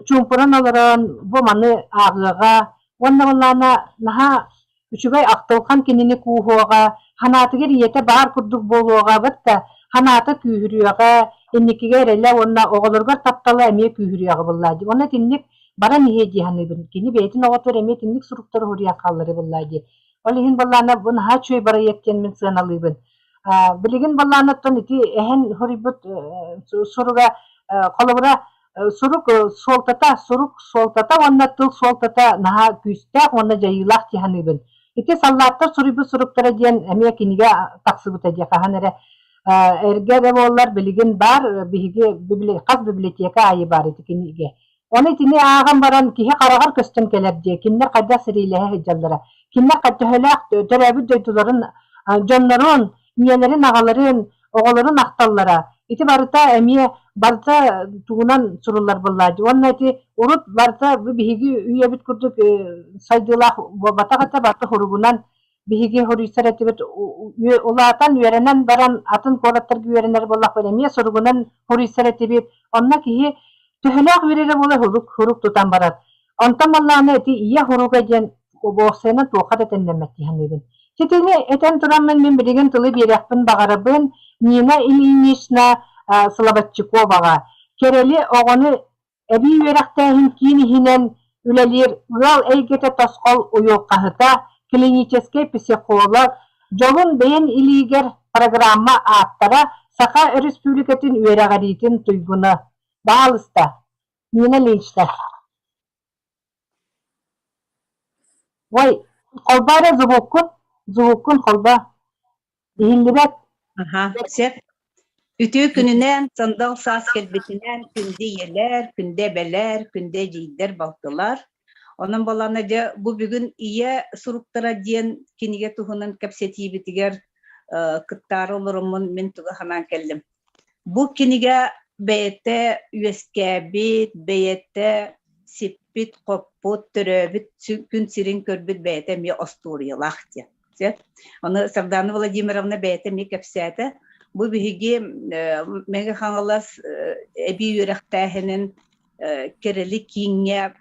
чуумпуран олорон бу маны ааҕыаҕа уонна былаана наһаа үчүгэй ахтылҕан кинини кууһуоҕа, санаатыгар ийэтэ баар курдук буолуоҕа, бытта санаата күүһүрүөҕэ, инникигэ эрэлэ уонна оҕолоругар таптала эмиэ күүһүрүөҕэ буоллаа дии. Уонна итинник баран иһиэ дии саныыбын. Кини бэйэтин оҕотугар эмиэ итинник суруктары суруйан хаалларыы буоллаа дии. Ол иһин былаана бу наһаа үчүгэй бырайыак диэн мин сыаналыыбын. Билигин былаана оттон ити эһэн суруйбут суруга холобура сурук суолтата сурук суолтата уонна тыл суолтата наһаа күүстээх уонна дьайыылаах дии саныыбын. Ити саллааттар суруйбут суруктара диэн эмиэ кинигэ тахсыбыта дии хаһан эрэ эргэ да буоллар билигин баар биһиги хас библиотека аайы баар ити кинигэ. Ону итини ааҕан баран киһи хараҕар көстөн кэлэр дии кинилэр хайдах сэриилэһэ сылдьаллара, кинилэр төһөлөөх төрөөбүт дойдуларын дьоннорун, ийэлэрин, аҕаларын, оҕолорун ахталлара. Ити барыта эмиэ барыта тугунан суруллар буоллаа дии. Уонна ити урут барыта бу биһиги үйэбит курдук сайдыылаах буолбатах этэ, барыта суругунан биһиги суруйсар этибит. Улаатан үөрэнэн баран атын куораттарга үөрэнэр буоллахпына эмиэ суругунан суруйсар этибит. Онно киһи төһөлөөх үөрэрэ буола сурук сурук тутан барар. Онтон буоллаҕына ити ийэ суруга диэн уопсайынан туохха да тэннэммэт дии саныыбын. Ситини этэн тураммын мин билигин тылы биэриэхпин баҕарабын Нина Ильинична Слободчиковаҕа. Кэрэли оҕону эбии үөрэхтээһин киин иһинэн үлэлиир ыал эйгэтэ тосхол уйулҕаһыта, клиническэй психолог, дьолун бэйэн илиигэр программа ааптара, Саха Өрөспүүбүлүкэтин үөрэҕириитин туйгуна. Баалыста, Нина Ильинична. Ой, холбоо эрэ звуккун, звуккун холбоо. Иһиллибэт. Аха, сөп. Үтүө күнүнэн, сандал саас кэлбитинэн күндү ийэлэр, күндү эбэлэр, күндү эдьиийдэр, балтылар. Онон балана дьэ бу бүгүн Ийэ суруктара диэн кинигэ туһунан кэпсэтиибитигэр кыттаары олороммун мин туга санаан кэллим. Бу кинигэ бэйэтэ үөскээбит, бэйэтэ сиппит-хоппут, төрөөбүт күн сирин көрбүт бэйэтэ эмиэ остуоруйалаах диэн. Сөп. Ону Сардаана Владимировна бэйэтэ эмиэ кэпсээтэ. Бу биһиги Мэҥэ Хаҥалас эбии үөрэхтээһинин Кэрэли кииҥҥэ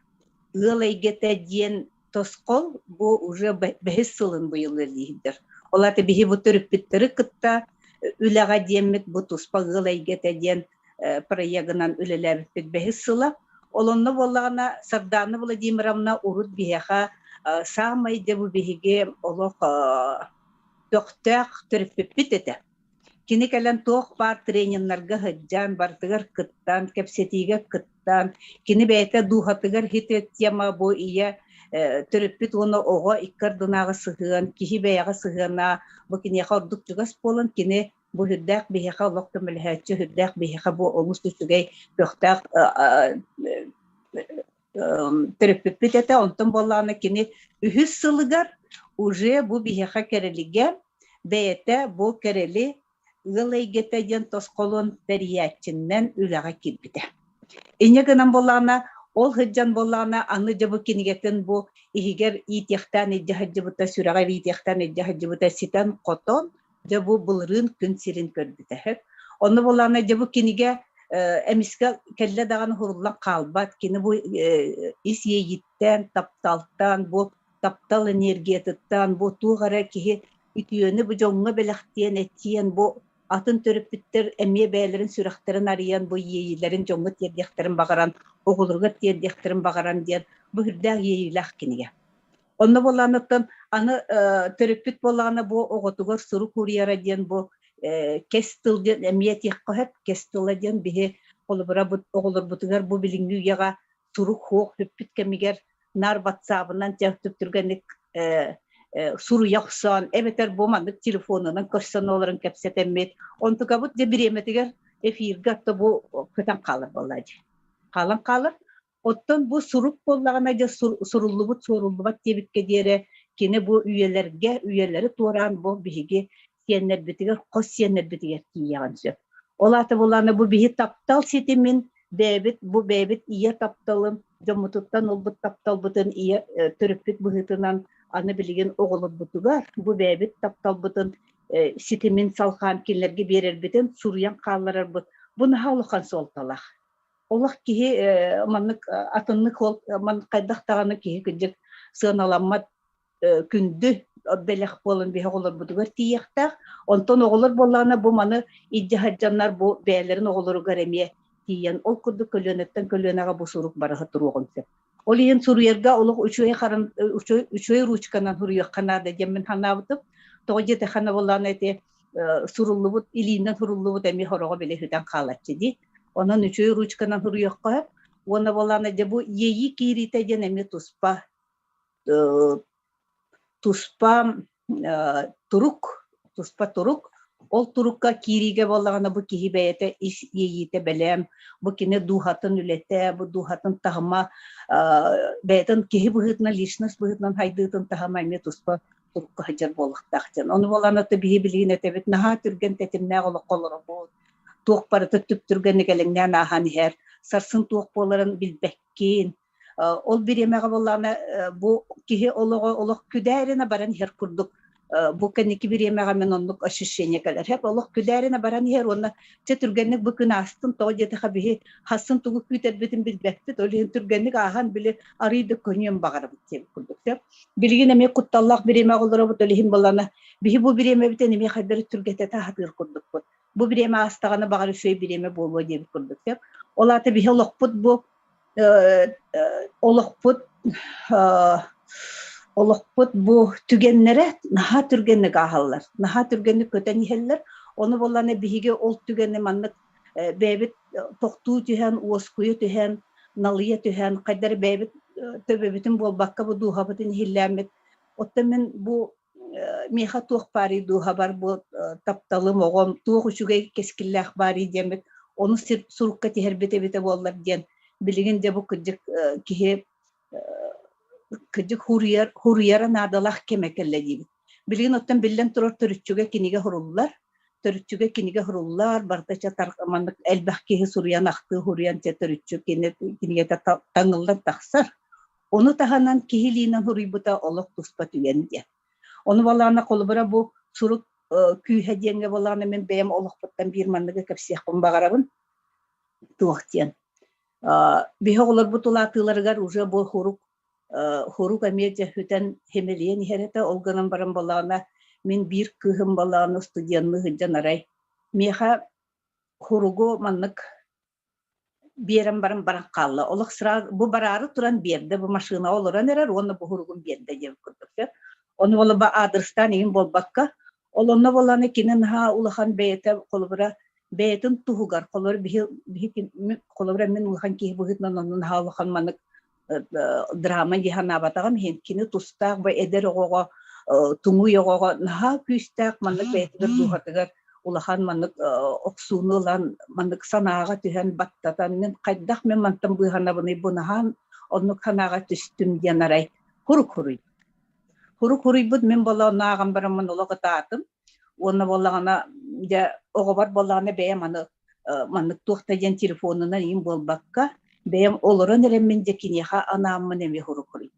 ыал эйгэтэ диэн тосхол бу уже бэһис сылын быйыл үлэлииһиттэр. Ол аата биһи бу төрүппүттэри кытта үлэҕэ диэммит бу туспа ыал эйгэтэ диэн проегынан үлэлээбиппит бэһис сыла. Ол онно буоллаҕына Сардаана Владимировна урут биһиэхэ саамай дьэ бу биһиги олох көхтөөх төрөппүппүт этэ. Кини кэлэн туох баар трениннарга сылдьан, барытыгар кыттан, кэпсэтиигэ кыттан, кини бэйэтэ дууһатыгар хит тема бу ийэ төрөппүт уонна оҕо икки ардынааҕы сыһыан, киһи бэйэҕэ сыһыана бу киниэхэ ордук чугас буолан, кини бу сүрдээх биһиэхэ олох көмөлөһөөччү, сүрдээх биһиэхэ бу олус үчүгэй көхтөөх төрөппүппүт этэ. Онтон буоллаҕына кини үһүс сылыгар уже бу биһиэхэ Кэрэлигэ бэйэтэ бу Кэрэли ыал эйгэтэ диэн тосхолун тэрийээччиннэн үлэҕэ киирбитэ. Инньэ гынан буоллаҕына, ол сылдьан буоллаҕына, аны дьэ бу кинигэтин бу иһигэр иитиэхтээн илдьэ сылдьыбыта, сүрэҕэр иитиэхтээн илдьэ сылдьыбыта ситэн-хотон дьэ бу былырыын күн сирин көрбүтэ. Онно буоллаҕына дьэ бу кинигэ эмискэ кэллэ даҕаны хуруллан хаалбат. Кини бу ис иэйииттэн, тапталтан, бу таптал энергиятыттан, бу туох эрэ киһи үтүөнү бу дьоҥҥо бэлэхтиэн, этиэн, бу атын төрөппүттэр эмиэ бэйэлэрин сүрэхтэрин арыйан, бу иэйиилэрин дьоҥҥо тиэрдиэхтэрин баҕаран, оҕолоругар тиэрдиэхтэрин баҕаран диэн бу сүрдээх иэйиилээх кинигэ. Онно буоллаҕына аны төрөппүт буоллаҕына бу оҕотугар сурук уруйара диэн бу кэс тыл диэн эмиэ этиэххэ сөп. Кэс тыла диэн биһи холобура бу оҕолорбутугар бу билиҥҥи үйэҕэ сурук суох бүппүт кэмигэр наар ватсабынан түргэнник суруйа охсон эбэтэр бу маннык телефонунан көрсөн олорон кэпсэтэммит онтукабыт дьэ бириэмэтигэр эфиргэ то бу көтөн хаалар буолла дии хаалан хаалар. Оттон бу сурук буоллаҕына дьэ суруллубут суоруллубат диэбиккэ диэри кини бу үйэлэргэ үйэлэри туораан бу биһиги сиэннэрбитигэр хос сиэннэрбитигэр тиийиэҕин сөп. Ол аата буоллаҕына бу биһи таптал ситимин бэйэбит бу бэйэбит ийэ тапталын дьоммутуттан ылбыт тапталбытын ийэ төрөппүт быһыытынан аны билигин оҕолорбутугар бу бэйэбит тапталбытын ситимин салҕаан кинилэргэ биэрэрбитин суруйан хаалларарбыт бу наһаа улахан суолталаах. Олох киһи маннык атыннык маннык хайдах даҕаны киһи кырдьык сыаналаммат күндү бэлэх буолан биһи оҕолорбутугар тиийиэхтээх. Онтон оҕолор буоллаҕына бу маны илдьэ сылдьаннар бу бэйэлэрин оҕолоругар эмиэ тиийэн ол курдук көлүөнэттэн көлүөнэҕэ бу сурук барыһа туруоҕун сөп. Ол иһин суруйарга олох үчүгэй харан үчүгэй ручканан суруйуохха наада диэммин санаабытым. Тоҕо диэтэххинэ буоллаҕына ити суруллубут илиинэн суруллубут эмиэ сороҕо били сүтэн хаалаччы дии. Онон үчүгэй ручканан суруйуохха сөп. Уонна буоллаҕына дьэ бу иэйии киириитэ диэн эмиэ туспа. туспа турук, туспа турук. Ол турукка киириигэ буоллаҕына бу киһи бэйэтэ ис иэйиитэ бэлэм, бу кини дууһатын үлэтэ, бу дууһатын таһыма бэйэтин киһи быһыытынан, личность быһыытынан хайдыытын таһыма эмиэ туспа турукка сылдьар буолуохтаах диэн. Ону буолан аты биһи билигин этэбит наһаа түргэн тэтимнээх олоххо олоробут, туох барыта түп-түргэнник элэҥнээн ааһан иһэр, сарсын туох буоларын билбэккин, Ол бириэмэҕэ буоллаҕына бу киһи олоҕо олох күдээринэ баран иһэр курдук бу кэнники бириэмэҕэ мин оннук ощущение кэлэр. Хэп олох күдээринэ баран иһэр уонна чэ түргэнник бу күн аастын тоҕо диэтэхэ биһи хассын тугу күүтэрбитин билбэппит ол иһин түргэнник ааһан били арыый да көнүөн баҕарабыт диэбит курдук сөп. Билигин эмиэ кутталлаах бириэмэҕэ олоробут ол иһин буоллаҕына биһи бу бириэмэбитин эмиэ хайдары түргэтэтэ сатыыр курдукпут. Бу бириэмэ аастаҕына баҕар үчүгэй бириэмэ буолуо диэбит курдук сөп. Ол аата биһи олохпут бу олохпут олохпут бу түгэннэрэ наһаа түргэнник ааһаллар, наһаа түргэнник көтөн иһэллэр. Ону буоллаҕына биһиги ол түгэни маннык бэйэбит тохтуу түһэн, уоскуйа түһэн, налыйа түһэн, хайдах эрэ бэйэбит төбөбүтүн буолбакка бу дууһабытын иһиллээммит. Оттон мин бу миэхэ туох баарый дууһабар бу тапталым, оҕом туох үчүгэй кэскиллээх баарый диэммит ону сир сурукка тиһэрбит эбитэ буоллар диэн билигин дьэ бу кырдьык киһи кырдьык хуруйар хуруйара наадалаах кэмэ кэллэ диибит. Билигин оттон биллэн турар төрүччүгэ кинигэ суруллар. Төрүччүгэ кинигэ суруллар, барыта чэ маннык элбэх киһи суруйан ахтыы суруйан чэ төрүччү кинигэтэ таҥыллан тахсар. Ону таһынан киһи илиинэн суруйбута олох туспа түгэн диэн. Ону балаана холобура бу сурук күүһэ диэҥҥэ балаана мин бэйэм олохпуттан биир манныгы кэпсиэхпин баҕарабын. Туох диэн. Биһи оҕолорбут улаатыыларыгар уже бу хурук хурук эмиэ дьэ сүтэн химэлийэн иһэр этэ. Ол гынан баран балаана мин биир кыыһым балаана студенныы сылдьан арай миэхэ хуругу маннык биэрэн баран баран хаалла. Олох сразу бу бараары туран биэрдэ, бу машинаҕа олорон эрэр уонна бу суругун биэрдэ диэбит курдук сөп. Ону буола аадырыстаан иһин буолбакка, ол онно буоллаҕына кини наһаа улахан бэйэтэ холобура бэйэтин туһугар холобура биһи биһи холобура мин улахан киһи быһыытынан онно наһаа улахан маннык драма дии санаабатаҕым иһин кини тустаах бу эдэр оҕоҕо туҥуй оҕоҕо наһаа күүстээх маннык бэйэтигэр дууһатыгар улахан маннык охсууну ылан маннык санааҕа түһэн баттатан мин хайдах мин мантан быыһанабыный бу наһаа оннук санааҕа түстүм диэн арай хурук хуруй хурук хуруйбут мин буолла онно ааҕан бараммын олох ытаатым Уонна буоллаҕына, дьэ, оҕобор буоллаҕына бэйэм аны маннык туох да диэн телефонунан иин буолбакка, бэйэм олорон эрэммин дьэ киниэхэ анааммын эмиэ сурук суруйдум.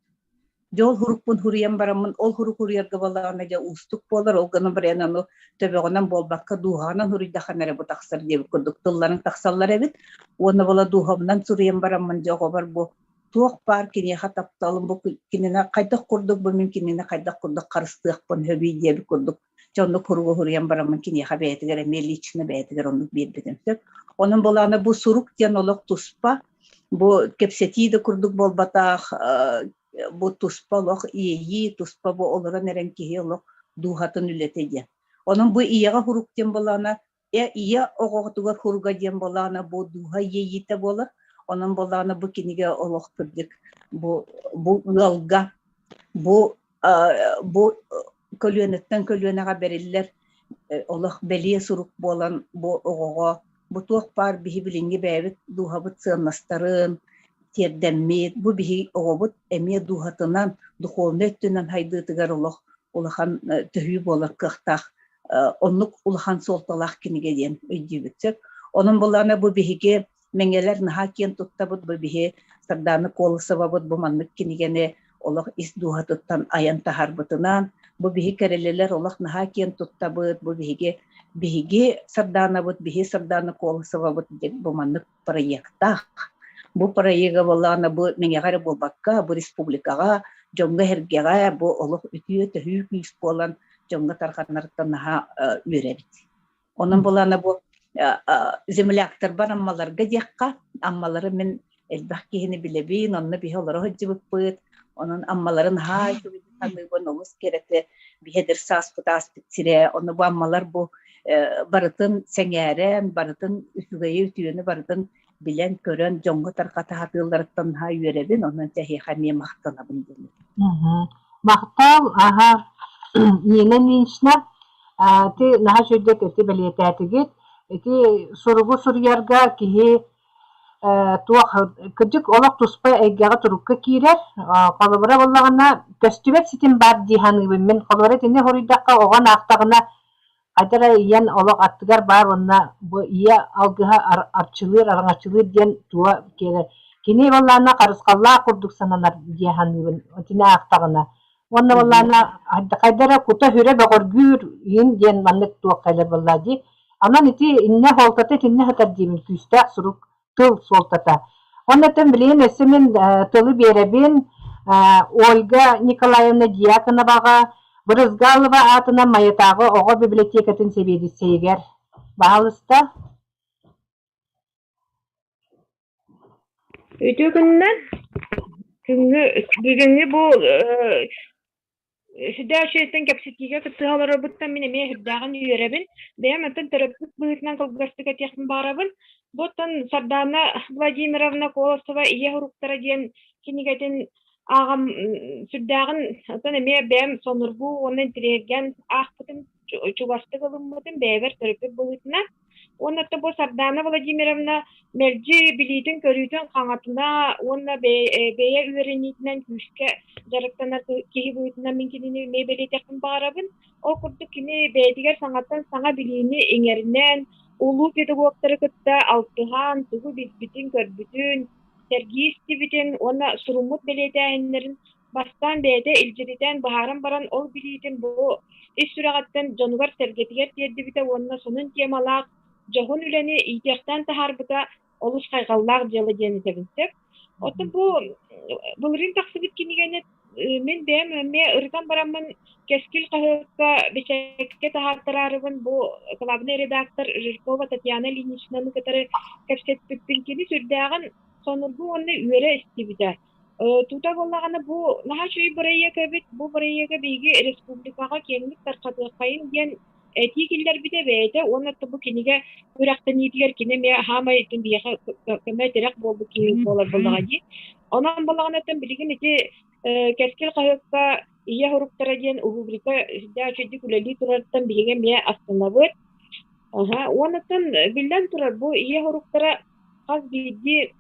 Дьэ ол сурукпун суруйан бараммын, ол сурук суруйарга буоллаҕына дьэ уустук буолар, ол гынан баран ону төбөҕүнэн буолбакка дууһаҕынан суруйдаххына эрэ бу тахсар диэбит курдук тылларыҥ тахсаллар эбит. Уонна буола дууһабынан суруйан бараммын дьэ оҕобор бу туох баар киниэхэ тапталым бу кинини хайдах курдук бу мин кинини хайдах курдук харыстыахпын сөбүй диэбит курдук дьэ оннук суругу суруйан бараммын киниэхэ бэйэтигэр эмиэ лично бэйэтигэр оннук биэрбитим сөп. Онон буолаана бу сурук диэн олох туспа бу кэпсэтии да курдук буолбатах бу туспа олох иэйии туспа бу олорон эрэн киһи олох дууһатын үлэтэ диэн. Онон бу ийэҕэ сурук диэн буолаана Ийэ оҕотугар хуруга диэн буоллаҕына бу дууһа иэйиитэ буолар. Онон буоллаҕына бу кинигэ олох кырдьык бу бу ыалга бу бу көлүөнэттэн көлүөнэҕэ бэриллэр олох бэлиэ сурук буолан бу оҕоҕо бу туох баар биһи билиҥҥи бэйэбит дууһабыт сыаннастарын тиэрдэммит бу биһи оҕобут эмиэ дууһатынан духовнай өттүнэн сайдыытыгар олох улахан төһүү буолар кыахтаах оннук улахан суолталаах кинигэ диэн өйдүүбүт сөп. Онон буллаҕына бу биһиги мэҥэлэр наһаа киэн туттабыт бу биһи Сардаана Колосовабыт бу маннык кинигэни олох ис дууһатыттан айан таһаарбытынан бу биһи кэрэлэлэр олох наһаа киэн туттабыт бу биһиги биһиги Сардаанабыт биһи Сардаана Колосовабыт диэн бу маннык проектаах. Бу проега буоллаҕына бу Мэҥэҕэ эрэ буолбакка, бу республикаҕа, дьоҥҥо-сэргэҕэ бу олох үтүө төһүү күүс буолан дьоҥҥо тарҕанарыттан наһаа үөрэбит. Онон буоллаҕына бу земляктарбар Аммаларга диэххэ, Аммалары мин элбэх киһини билэбин, онно биһи олоро сылдьыбыппыт. Онон Аммалары наһаа үчүгэйдик саныыбын, олус кэрэтэ биһи эдэр сааспыт ааспыт сирэ. Ону бу Аммалар бу барытын сэҥээрэн, барытын үчүгэйи, үтүөнү барытын билэн-көрөн дьоҥҥо тарҕата сатыылларыттан наһаа үөрэбин, онон эһиэхэ эмиэ махтанабын диэн. Махтал, аһа, Нина Ильинична, ити наһаа үчүгэйдик ити бэлиэтээтигит. Ити суругу суруйарга киһи туох кырдьык олох туспа эйгэҕэ турукка киирэр. Холобура буоллаҕына, көстүбэт ситим баар дии саныыбын мин. Холобура итини хоруйдахха оҕон аахтаҕына Хайда эрэ ийэн олох аттыгар баар уонна бу ийэ алгыһа арчылыыр, араҥаччылыыр диэн туга киирэр. Кини буоллаҕына харысхаллаах курдук сананар дии саныыбын итини аахтаҕына. Уонна буоллаҕына хайда эрэ кута-сүрэ бөҕөргүүр иһин диэн маннык туох кэлэр буоллаа дии. Онон ити иннэ суолтата итиннэ сытар диибин күүстээх сурук тыл суолтата. Оннуттан билигин өссө мин тылы биэрэбин Ольга Николаевна Дьяконоваҕа Брызгалова аатынан Майатааҕы оҕо библиотекатын сэбиэдиссэйигэр. Баһаалыста. Үтүө күнүнэн. Күҥҥү бүгүҥҥү бу Сүрдээх үчүгэйтэн кэпсэтиигэ кыттыһа олорорбуттан мин эмиэ сүрдээҕин үөрэбин. Бэйэм оттон төрөппүт быһыытынан кылгастык этиэхпин баҕарабын. Бу оттон Сардаана Владимировна Колосова «Ийэ уруктара» диэн кинигэтин ааҕам сүрдээҕин оттон эмиэ бэйэм сонургуу уонна интириэһиргээн аахпытым, чугастык ылыммытым бэйэбэр төрөппүт быһыытынан. Уонна оттон бу Сардаана Владимировна мэлдьи билиитин-көрүүтүн хаҥатына уонна бэйэ үөрэниитинэн күүскэ дьарыктанар киһи быһыытынан мин кинини эмиэ бэлиэтэхпин баҕарабын. Ол курдук кини бэйэтигэр саҥаттан саҥа билиини иҥэринэн, улуу педагогтары кытта алтыһан, тугу билбитин-көрбүтүн, сэргии истибитин уонна суруммут бэлиэтээһиннэрин Бастаан бэйэтэ илдьиритэн, быһааран баран, ол билиитин бу ис сүрэҕиттэн дьонугар-сэргэтигэр тиэрдибитэ уонна сонун темалаах дьоһун үлэни иитиэхтээн таһаарбыта олус хайҕаллаах дьыала диэн этэбин сөп. Оттон бу былырыын тахсыбыт кинигэни мин бэйэм эмиэ ырытан бараммын Кэскил хаһыакка бэчээккэ таһаартараарыбын бу главный редактор Жиркова Татьяна Ильиничнаны кытары кэпсэппиппин кини сүрдээҕин сонургуу уонна үөрэ истибитэ. Тута буоллаҕына бу наһаа үчүгэй бырайыак эбит. Бу бырайыагы биһиги республикаҕа киэҥник тарҕатыаххайын диэн этии киллэрбитэ бэйэтэ уонна бу кинигэ күрэхтэниитигэр кини эмиэ хаамай биһиэхэ көмө-тирэх буолбут киһи буолар буоллаҕа дии. Онон буоллаҕына билигин ити Кэскил хаһыакка Ийэ уруктара диэн рубрика сүрдээх үчүгэйдик үлэлии турарыттан биһиги эмиэ астынабыт. Аһа, уоннаттан биллэн турар бу ийэ уруктара хас биирдии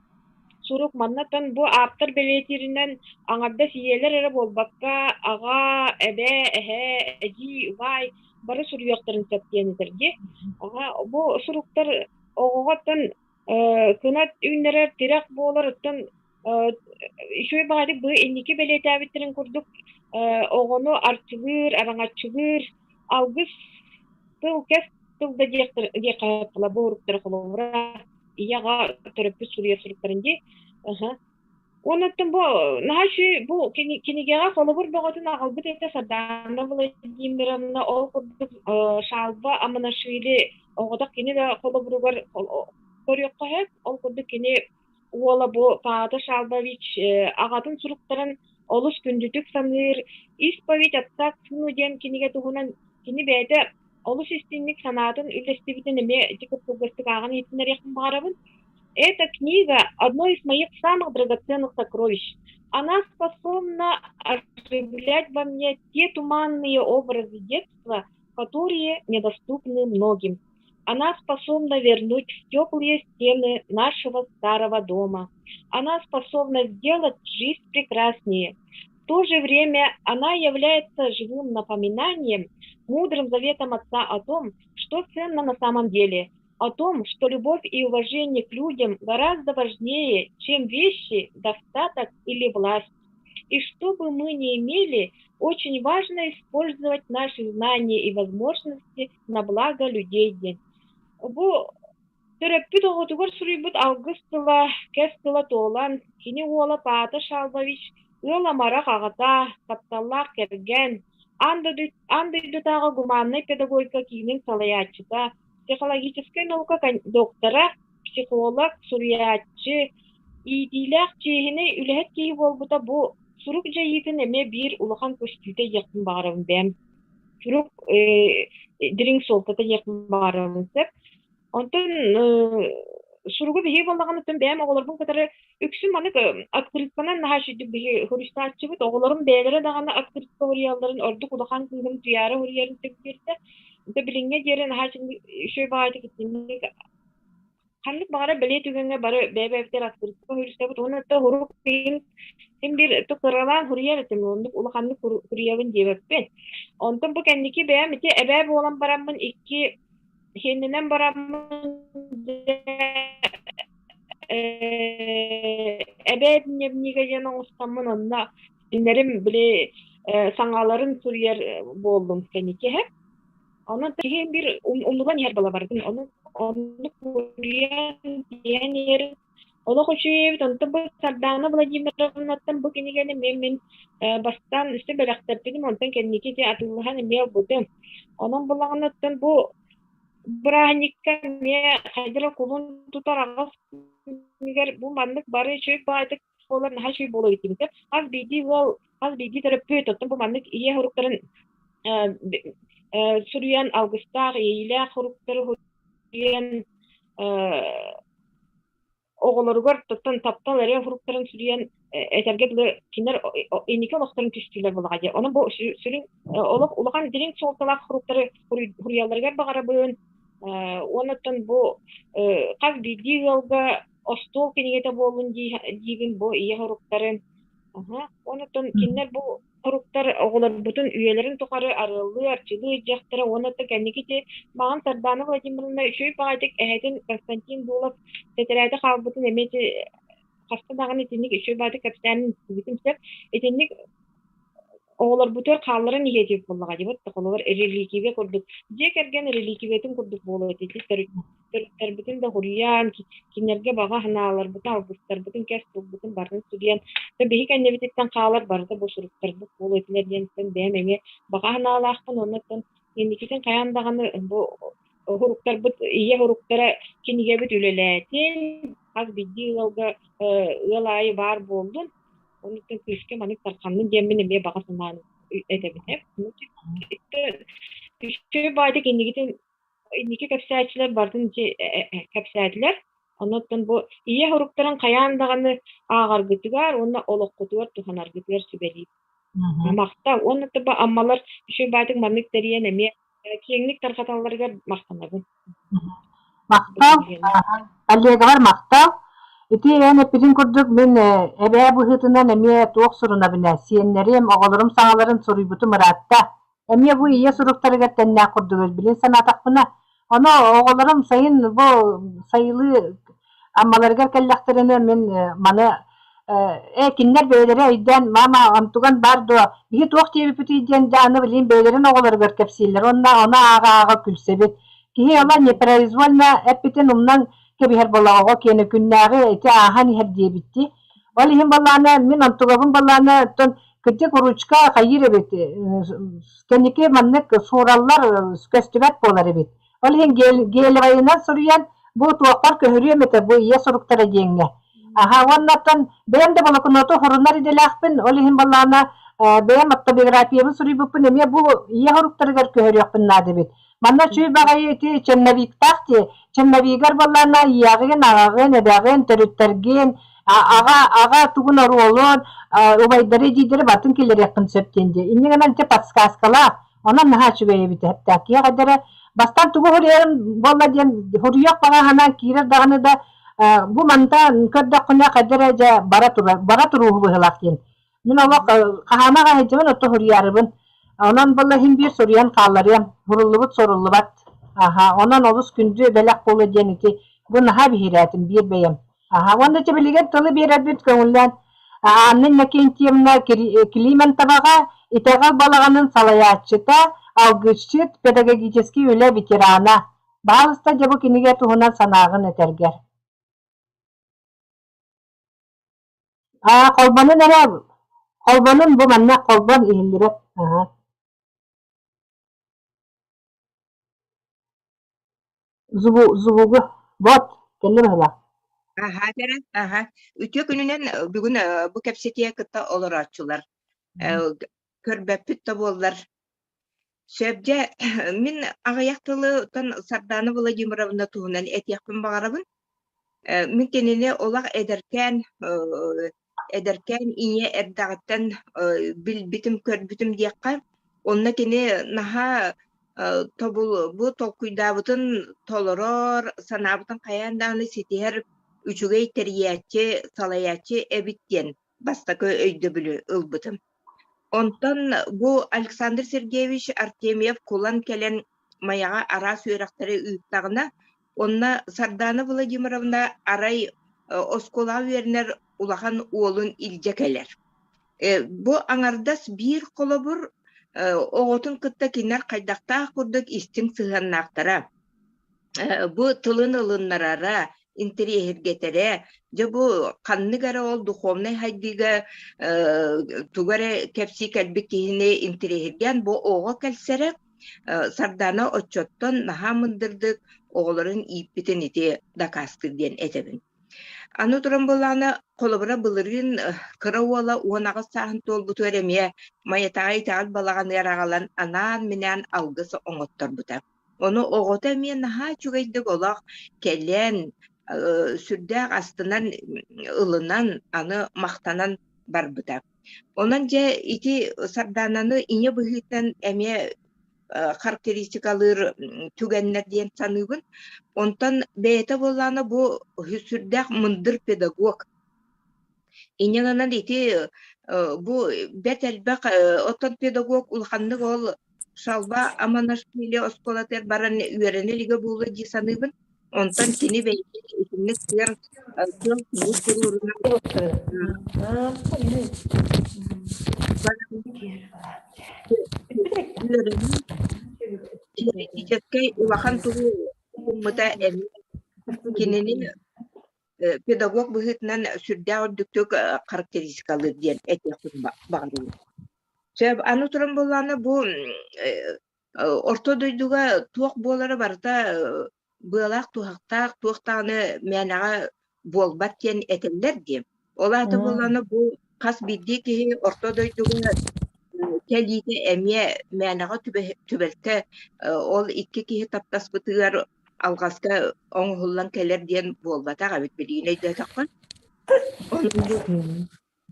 сурук маннаттан бу ааптар бэлиэтииринэн аҥардас ийэлэр эрэ буолбакка, аҕа, эбээ, эһээ, эдьиий, убаай бары суруйуохтарын сөп диэн этэр дии. Аҕа бу суруктар оҕоҕоттон кынат үүннэрэр тирэх буолар оттон үчүгэй баҕайытык бу инники бэлиэтээбиттэрин курдук оҕону арчылыыр, араҥаччылыыр алгыс тыл кэс тыл да диэххэ бу уруктары холобура ийэ-аҕа төрөппүт суруйар суруктарын дии. Уонна бу наһаа үчүгэй бу кинигэҕэ холобур бөҕөтүн аҕалбыт этэ Сардаана Владимировна ол курдук Шалва Аманашвили оҕото кини да холобуругар көрүөххэ сөп. Ол курдук кини уола бу Паата Шалбович аҕатын суруктарын олус күндүтүк саныыр «Исповедь отца к сыну» диэн кинигэ туһунан кини бэйэтэ олус истиҥник санаатын үллэстибитин эмиэ ити кылгастык ааҕан иһитиннэриэхпин баҕарабын. Эта книга – одно из моих самых драгоценных сокровищ. Она способна оживлять во мне те туманные образы детства, которые недоступны многим. Она способна вернуть в теплые стены нашего старого дома. Она способна сделать жизнь прекраснее. В то же время она является живым напоминанием, мудрым заветом отца о том, что ценно на самом деле, о том, что любовь и уважение к людям гораздо важнее, чем вещи, достаток или власть. И что бы мы ни имели, очень важно использовать наши знания и возможности на благо людей диэн. Бу төрөппүт оҕотугар суруйбут алгыс тыла, кэс тыла туолан, кини уола Паата Шалбович ыал амарах аҕата, тапталлаах кэргэн, аан дойдутааҕы гуманнай педагогика киинин салайааччыта, психологическай наука доктора, психолог, суруйааччы, иитиилээх чиэһинэй үлэһит киһи буолбута бу сурук дьайыытын эмиэ биир улахан көстүүтэ диэхпин баҕарабын бэйэм. Сурук дириҥ суолтата диэхпин баҕарабын сөп. Онтон. Суругу биһиги буоллаҕына бэйэм оҕолорбун кытары үксүн маннык открытканан наһаа үчүгдүк биһи хуруйсааччыбыт. Оҕолорум бэйэлэрэ даҕаны открытка хуруйалларын ордук улахан кыыһым Туйаара хуруйарын сөбүлүүрдэ. Дьэ билиҥҥэ диэри наһаа үчүгэй баҕайытык итинник ханнык баҕарар бэлиэ түгэҥҥэ бары бэйэ-бэйэбитигэр открытка хуруйсабыт уонна да урук иһин син биир кыралаан хуруйар этим оннук улаханнык хуруйабын диэбэппин. Онтон бу кэнники бэйэм ити эбээ буолан бараммын икки Иһининэн бараммын эбээ дневнигэ диэн оҥостоммун онно кинилэрим били саҥаларын суруйар буоллум кэнники иһэ. Онон киһи биир умнулан иһэр буола бардым. Ону оннук суруйан тиийэн иһэр олох үчүгэй эбит. Онтон бу Сардаана Владимировнаттан бу кинигэни эмиэ мин бастаан өссө бэлэхтэппитим, онтон кэнники ити атыылаһан эмиэ ылбытым. Онон булаҕыныттан бу бырааһынньыкка эмиэ хайдара кулун тутар аҕыс күнүгэр бу маннык бары үчүгэй баайдык буолар наһаа үчүгэй буолуо эбит Хас биирдии ыал, хас биирдии төрөппүт, оттон бу маннык ийэ суруктарын суруйан алгыстаах, иэйиилээх суруктары суруйан оҕолоругар туттан таптал эрэ суруктарын суруйан этэргэ дылы кинилэр инники олохторун түстүүлэр буолаҕа дии. Онон бу сүрүн олох улахан дириҥ суолталаах суруктары суруйалларыгар баҕарабын. Уонна бу хас биирдии ыалга остуол кинигэтэ буоллун диибин бу ийэ суруктарын. Онон кинилэр бу Суруктар оҕолорбутун үйэлэрин тухары арыаллыы, арчылыы илдьиэхтэрэ уонна да кэнники ити Маҕан Сардаана Владимировна үчүгэй баҕайытык эһэтин Константин Дулов тэтэрээтэ хаалбытын эмиэ ити хаста даҕаны итинник үчүгэй баҕайытык кэпсээнин истибитим сөп. Итинник оҕолорбутугар хаалларан иһиэ диэбит буоллаҕа дии, вот холобур реликвия курдук дьиэ кэргэн реликвиятын курдук буолуо ити төрүттэрбитин да хуруйан, кинилэргэ баҕа санааларбытын, алгыстарбытын, кэс тылбытын барытын суруйан, биһи кэннибититтэн хаалар барыта бу суруктарбыт буолуо этилэр диэн бэйэм эмиэ баҕа санаалаахпын уонна инникитин хайаан даҕаны бу уруктарбыт ийэ уруктара кинигэбит үлэлээтин, хас биирдии ыалга ыал аайы баар буоллун, онуттан күүскэ маннык тарханнын диэммин эмиэ баҕа санааны этэбин. Үчүгэй баайдык инникитин инники кэпсээччилэр барытын кэпсээтилэр. Онон бу ийэ суруктарын хайаан даҕаны ааҕаргытыгар уонна олоххутугар туһанаргытыгар сүбэлиибин. Махтал. Уонна бу Аммалар үчүгэй баайдык маннык тэрийэн эмиэ киэҥник тарҕаталларыгар махтанабын. Махтал. Олегабар махтал. Ити эн эппитин курдук мин эбээ быһыытынан эмиэ туох сурунабын ээ, сиэннэрим, оҕолорум саҥаларын суруйбутум ыраатта. Эмиэ бу ийэ суруктарыгар тэннээх курдук билин санаатахпына, ону оҕолорум сайын бу сайылыы Аммаларыгар кэллэхтэринэ мин маны ээ кинилэр бэйэлэрэ өйдөөн мама онтуган баар дуо биһи туох диэбиппитий диэн дьэ аны билигин бэйэлэрин оҕолоругар кэпсииллэр уонна ону ааҕа-ааҕа күлсэбит. Киһи ыла непроизвольно эппитин умнан кэбиһэр буоллаҕа оҕо киэнэ күннээҕи ити ааһан иһэр диэбиттии. Ол иһин балаана мин онтугабын балаана оттон кырдьык ручка хайыыр эбит кэнники маннык суураллар көстүбэт буолар эбит. Ол иһин гелевайынан суруйан бу туохпар көһөрүөм этэ бу ийэ суруктара диэҥҥэ. Аха уонна оттон бэйэм да блокноту хурунар идэлээхпин, ол иһин балаана бэйэм автобиографиябын суруйбуппун эмиэ бу ийэ суруктарыгар көһөрүөхпүн наада эбит. Манна үчүгэй баҕайы ити черновиктаах дии. Черновигар буоллаҕына ийэҕин, аҕаҕын, эбэҕин, төрүттэргин, аҕа аҕа тугун оруолун, убайдары, эдьиийдэри барытын киллэриэххин сөп диэн дии. Инньэ гынан ити подсказкалаах. Онон наһаа үчүгэй эбит эһэптээх. Киһи эрэ бастаан тугу суруйарым буолла диэн суруйуох баҕа санаан киирэр даҕаны да бу мантан көрдөххүнэ хайда эрэ дьэ бара турар бара турууһу быһыылаах диэн Мин олох хаһаана хаһыйдьыбын, отто суруйаарыбын. Онон буолла иһин биир суруйан хаалларыам. Суруллубут суруллубат. Аха, онон олус күндү бэлэх буолуо диэн ити бу наһаа биһирээтим биир бэйэм. Аха, уонна ити билигин тылы биэрэрбит көҥүллээн Анна Иннокентьевна Климентоваҕа итэҕэл балаҕанын салайааччыта, алгысчыт, педагогический үлэ ветерана. Баһаалыста дьэ бу кинигэ туһунан санааҕын этэргэр. Аа, холбонун эрэ, холбонун бу манна холбон иһиллибэт. Аһа. Зву звугу вот кэллэ быһыылаах. Аһа, кэрэ, аһа. Үтүө күнүнэн бүгүн бу кэпсэтиэ кытта олорооччулар. Көрбөппүт да буоллар. Сөп дьэ, мин аҕыйах тылы Сардаана Владимировна туһунан этиэхпин баҕарабын. Мин кинини олох эдэркээн эдэркээн ийэ эрдэҕиттэн билбитим, көрбүтүм диэххэ, онно кини наһаа тобул бу толкуйдаабытын толорор, санаабытын хайаан даҕаны ситиһэр үчүгэй тэрийээччи, салайааччы эбит диэн бастакы өйдөбүлү ылбытым. Онтон бу Александр Сергеевич Артемьев кулан кэлэн Майаҕа араас үөрэхтэри ыыттаҕына, онно Сардаана Владимировна арай оскуолаҕа үөрэнэр улахан уолун илдьэ кэлэр. Бу аҥардас биир холобур оҕотун кытта кинилэр хайдахтаах курдук истиҥ сыһыаннаахтара бу тылын ылыннарара, интэриэһиргэтэрэ, дьэ бу ханнык эрэ ол духовнай хайдыыга тугу эрэ кэпсии кэлбит киһини интэриэһиргээн бу оҕо кэлсэрэ Сардаана оччоттон наһаа мындырдык оҕолорун ииппитин ити дакаастыыр диэн этэбин. Аны туран буоллаҕына, холобура былырыын кыра уола 18 сааһын туолбутугар эмиэ Майатааҕы итэҕэл балаҕаныгар аҕалан анаан-минээн алгыс оҥотторбута. Ону оҕото эмиэ наһаа үчүгэйдик олох кэлэн, сүрдээх астынан ылынан, аны махтанан барбыта. Онон дьэ ити Сардаананы ийэ быһыытынан эмиэ характеристикалыыр түгэннэр диэн саныыбын. Онтон бэйэтэ буоллаҕына бу сүрдээх мындыр педагог. Инньэ гынан ити бу бэрт элбэх оттон педагог улаханнык ол Шалва Аманашвили оскуолатыгар баран үөрэнэ илигэ буолуо дии саныыбын. Онтон кини бэйэтин итинник сыар сыал сорук туруорунан үөрэнэн теоретическэй улахан тугу гыммыта эмиэ кинини педагог быһыытынан сүрдээх үрдүктүк характеристикалыыр диэн этиэхпин баҕарабын. Сөп, аны туран буоллаҕына бу орто дойдуга туох буолара барыта быалаах-туһахтаах, туох даҕаны мээнэҕэ буолбат диэн этэллэр дии. Ол аата буоллаҕына бу хас биирдии киһи орто дойдуга кэлиитэ эмиэ мээнэҕэ түбэлтэ ол икки киһи таптаспытыгар алҕаска оҥоһуллан кэлэр диэн буолбатах эбит билигин өйдөөтөххө. Онон бу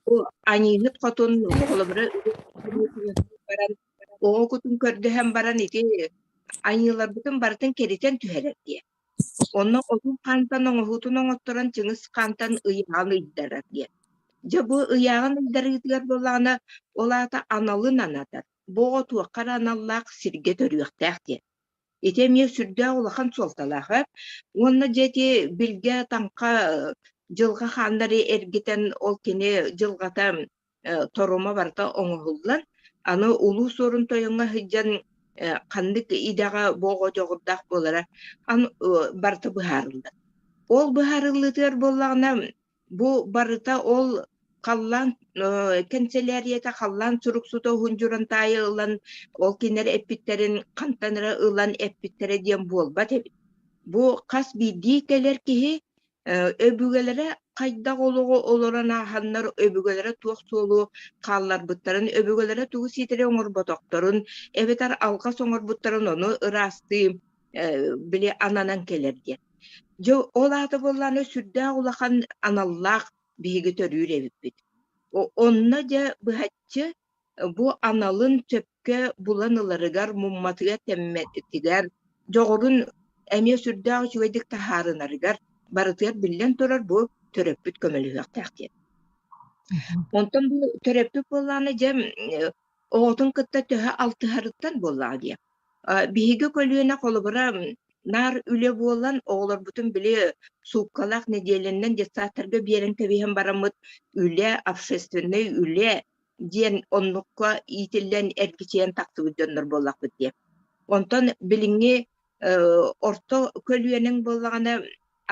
бу аньыыһыт хотун холобура баран оҕо кутун көрдөһөн баран ити аньыыларбытын барытын кэритэн түһэрэр диye. Онно отун хаантан оҥоһуутун оҥотторон Чыҥыс хаантан ыйааҕын ыйдарар диэн. Дьэ бу ыйааҕын ыйдарыытыгар буоллаҕына, ол аата аналын анатар. Бу оҕо туохха эрэ аналлаах сиргэ төрүөхтээх диэн. Ити эмиэ сүрдээх улахан суолталаах ээ. Уонна дьэ ити билгэ таҥха дьылҕа хааннары эргитэн ол кини дьылҕата торума барыта оҥоһуллан, аны Улуу Суорун Тойоҥҥо сылдьан ханнык идэҕэ бу оҕо дьоҕурдаах буолара аны барыта быһаарыллар. Ол быһаарыллыытыгар буоллаҕына, бу барыта ол халлаан кэнсэлээрийэтэ халлаан суруксута уһун дьурантаайы ылан ол кинилэр эппиттэрин хантан эрэ ылан эппиттэрэ диэн буолбат эбит. Бу хас биирдии кэлэр киһи Өбүгэлэрэ хайдах олоҕу олорон ааһаннар, өбүгэлэрэ туох суолу хаалларбыттарын, өбүгэлэрэ тугу ситэри оҥорботохторун, эбэтэр алҕас оҥорбуттарын ону ыраастыы били ананан кэлэр диэн. Дьэ, ол аата буоллаҕына сүрдээх улахан аналлаах биһиги төрүүр эбиппит. Онно дьэ быһаччы бу аналын сөпкө булан ыларыгар, мумматыгар, тэммэтигэр, дьоҕурун эмиэ сүрдээх үчүгэйдик таһаарынарыгар барытыгар биллэн турар бу төрөппүт көмөлөһүөхтээх диэн. Онтон бу төрөппүт буоллаҕына дьэ оҕотун кытта төһө алтыһарыттан буоллаҕа дии. Биһиги көлүөнэ холобура наар үлэ буолан оҕолорбутун били сууккалаах нэдиэлэннэн детсадтарга биэрэн кэбиһэн бараммыт үлэ, общественнай үлэ диэн оннукка иитиллэн эргичийэн тахсыбыт дьоннор буоллахпыт диye. Онтон билиҥҥи орто көлүөнэҥ буоллаҕына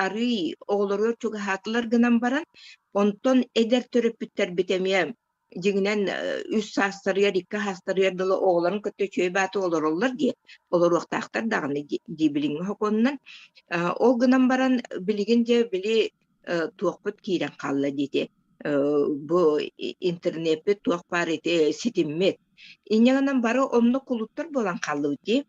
арыый оҕолоругар чугаһаатылар гынан баран, онтон эдэр төрөппүттэрбит эмиэ дьиҥинэн үс саастарыгар, икки саастарыгар дылы оҕолорун кытта үчүгэй бааты олороллор дии, олоруохтаахтар даҕаны дии билиҥҥи сокуонунан. Ол гынан баран билигин дьэ били туохпут киирэн хаалла диити бу интернеппит туох баар ити ситиммит. Инньэ гынан бары онно кулуттар буолан хааллыбыт дии.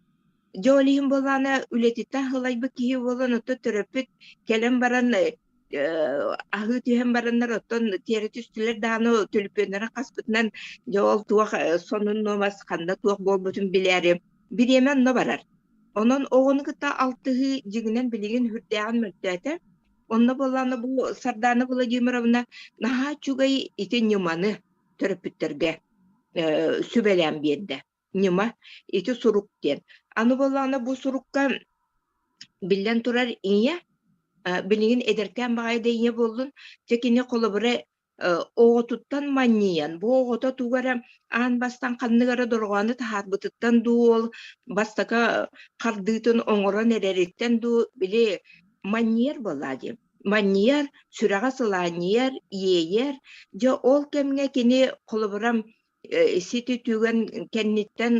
Дьэ ол иһин буоллаҕына үлэтиттэн сылайбыт киһи буолан, оттон төрөппүт кэлэн баран. Аһыы түһэн бараннар оттон тиэрэ түстүлэр даҕаны түлүпүөннэрин хаспытынан дьэ ол туох сонун нуомас ханна туох буолбутун билээри бириэмэ онно барар. Онон оҕону кытта алтыһыы дьиҥинэн билигин сүрдээҕин мөлтөөтө. Онно буоллаҕына бу Сардаана Владимировна наһаа үчүгэй ити ньыманы төрөппүттэргэ сүбэлээн биэрдэ. Ньыма ити сурук диэн. Аны буоллаҕына бу сурукка биллэн турар ийэ билигин эдэркээн баҕайы да ийэ буоллун, дьэ кини холобура оҕотуттан манньыйан, бу оҕото тугу эрэ аан бастаан ханнык эрэ дорҕоону таһаарбытыттан дуу, ол бастакы хардыытын оҥорон эрэриттэн дуу, били манньыйар буоллаа дии. Манньыйар, сүрэҕэ сылаанньыйар, иэйэр. Дьэ ол кэмҥэ кини холобура сити түгэн кэнниттэн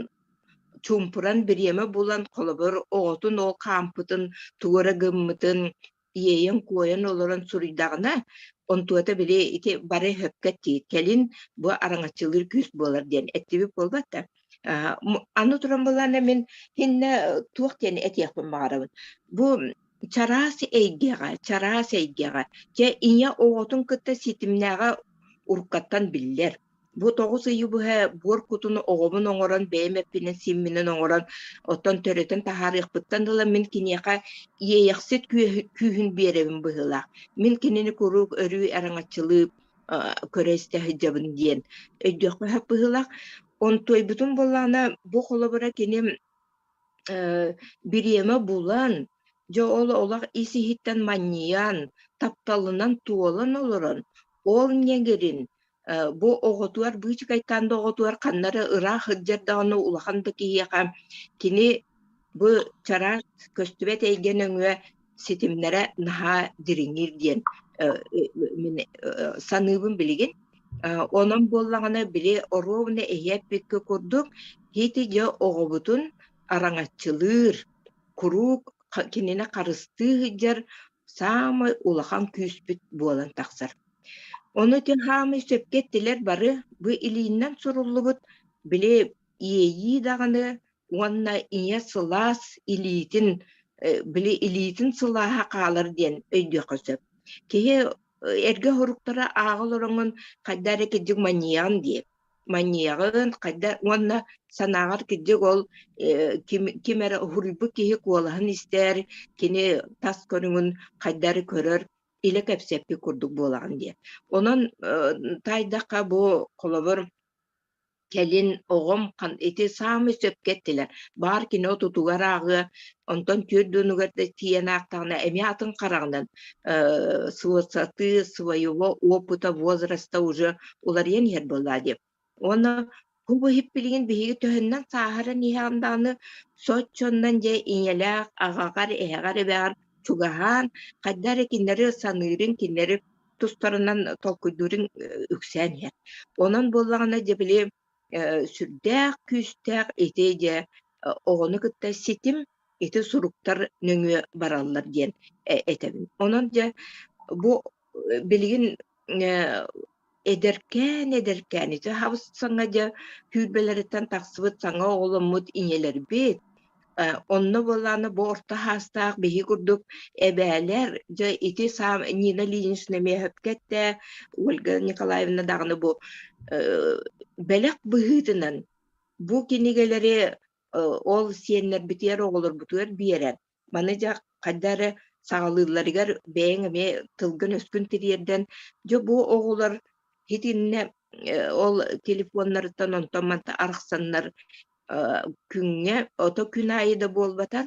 чуумпуран бириэмэ булан, холобур, оҕотун ол хаампытын, тугу эрэ гыммытын иэйэн-куойан олорон суруйдаҕына, онтуота били ити бары сөпкө эттигит, кэлин бу араҥаччылыыр күүс буолар диэн эттибит буолбат да. Аны туран былаана мин иннэ туох диэн этиэхпин баҕарабын. Бу чараас эйгэҕэ, чараас эйгэҕэ, дьэ ийэ оҕотун кытта ситимнээҕэ уруккаттан биллэр. Бу 9 ыйы быһа буор кутун оҕобун оҥорон, бэйэм эппинэн-сиимминэн оҥорон, оттон төрөтөн таһаарыахпыттан ыла мин киниэхэ иэйэхсит күүһүн биэрэбин быһыылаах. Мин кинини куруук өрүү араҥаччылыы көрө-истэ сылдьабын диэн өйдүөххэ сөп быһыылаах. Онтуойбутун буоллаҕына, бу холобура кини бириэмэ булан, дьэ ол олох ис-иһиттэн манньыйан, тапталынан туолан олорон, ол ньэгирин бу оҕотугар быычыкайтаан да оҕотугар ханна эрэ ыраах сылдьар даҕаны улахан да киһиэхэ кини бу чараас көстүбэт эйгэ нөҥүө ситимнэрэ наһаа дириҥиир диэн мин саныыбын билигин. Онон буоллаҕына били оруобуна эһиэ эппиккэ курдук ити дьэ оҕобутун араҥаччылыыр, куруук кинини харыстыы сылдьар саамай улахан күүспүт буолан тахсар. Ону ити хаамый сөпкө эттилэр бары, бу илиинэн суруллубут били иэйии даҕаны уонна ийэ сылаас илиитин били илиитин сылааһа хаалар диэн өйдүөххэ сөп. Киһи эргэ хоруктара ааҕа олороҥҥун хайда эрэ кырдьык манньыйаҕын дии. Манньыйаҕын хайда уонна санааҕар кырдьык ол ким, ким эрэ уһуруйбут киһи куолаһын истэр, кини тас көрүҥүн хайда эрэ көрөр, илэ кэпсэппит курдук буолаҕын дии. Онон таайдахха бу холобур Кэлин оҕом ити саамай сөпкө эттилэр, баар кини отутугар ааҕыа, онтон түөрт уонугар да тиийэн аахтаҕына эмиэ атын хараҕынан с высоты своего опыта, возраста уже уларыйан иһэр буоллаа дии. Уонна бу иһит билигин биһиги төһөннөн сааһыран иһэҕин даҕаны соччоннон дьэ ийэлээх, аҕаҕар, эһэҕэр, эбэҕэр чугаһаан, хайдах эрэ кинилэри саныырын, кинилэри тустарынан толкуйдуурун үксээн иһэр. Онон буоллаҕына дьэ били сүрдээх күүстээх ити дьэ оҕону кытта ситим ити суруктар нөҥүө бараллар диэн этэбин. Онон дьэ бу билигин эдэркээн эдэркээн ити хабыс саҥа дьэ түүрбэлэриттэн тахсыбыт саҥа оҕоломмут ийэлэрбит онно буоллаҕына бу орто саастаах биһи курдук эбээлэр дьэ ити саам Нина Ильинична эмиэ сөпкө эттэ Ольга Николаевна даҕаны бу бэлэх быһыытынан бу кинигэлэри ол сиэннэрбитигэр оҕолорбутугар биэрэн Маны дьэ хайда эрэ саҕалыылларыгар бэйэҥ эмиэ тылгын-өскүн тириэрдэн, дьэ бу оҕолор итиннэ ол телефоннарыттан онтон-мантан арахсаннар күҥҥэ ото күн аайы да буолбатар,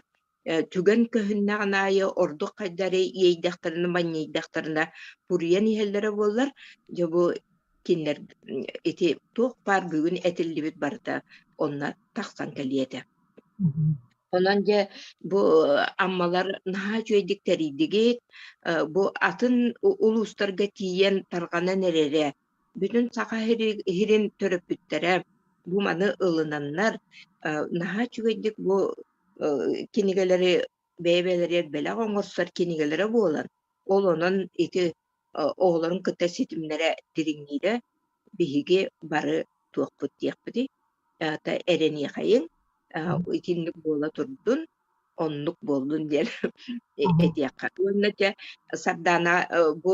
түгэн көһүннэҕин аайы ордук хайда эрэ иэйдэхтэринэ, манньыйдахтарына буруйан иһэллэрэ буоллар, дьэ бу кинилэр ити туох баар бүгүн этиллибит барыта онно тахсан кэлиэ этэ. Онон дьэ бу Аммалар наһаа үчүгэйдик тэрийдигит, бу атын улуустарга тиийэн тарҕанан эрэрэ. Бүтүн Саха сирин төрөппүттэрэ бу маны ылынаннар, наһаа үчүгэйдик бу кинигэлэри бэйэ-бэйэлэригэр бэлэх оҥорсор кинигэлэрэ буолан, ол онон ити оҕолорун кытта ситимнэрэ дириҥиирэ биһиги бары туохпут диэхпитий, аата эрэниэхэйиҥ, итинник буола турдун. Оннук буоллун диэн этиэххэ. Уонна дьэ Сардаана бу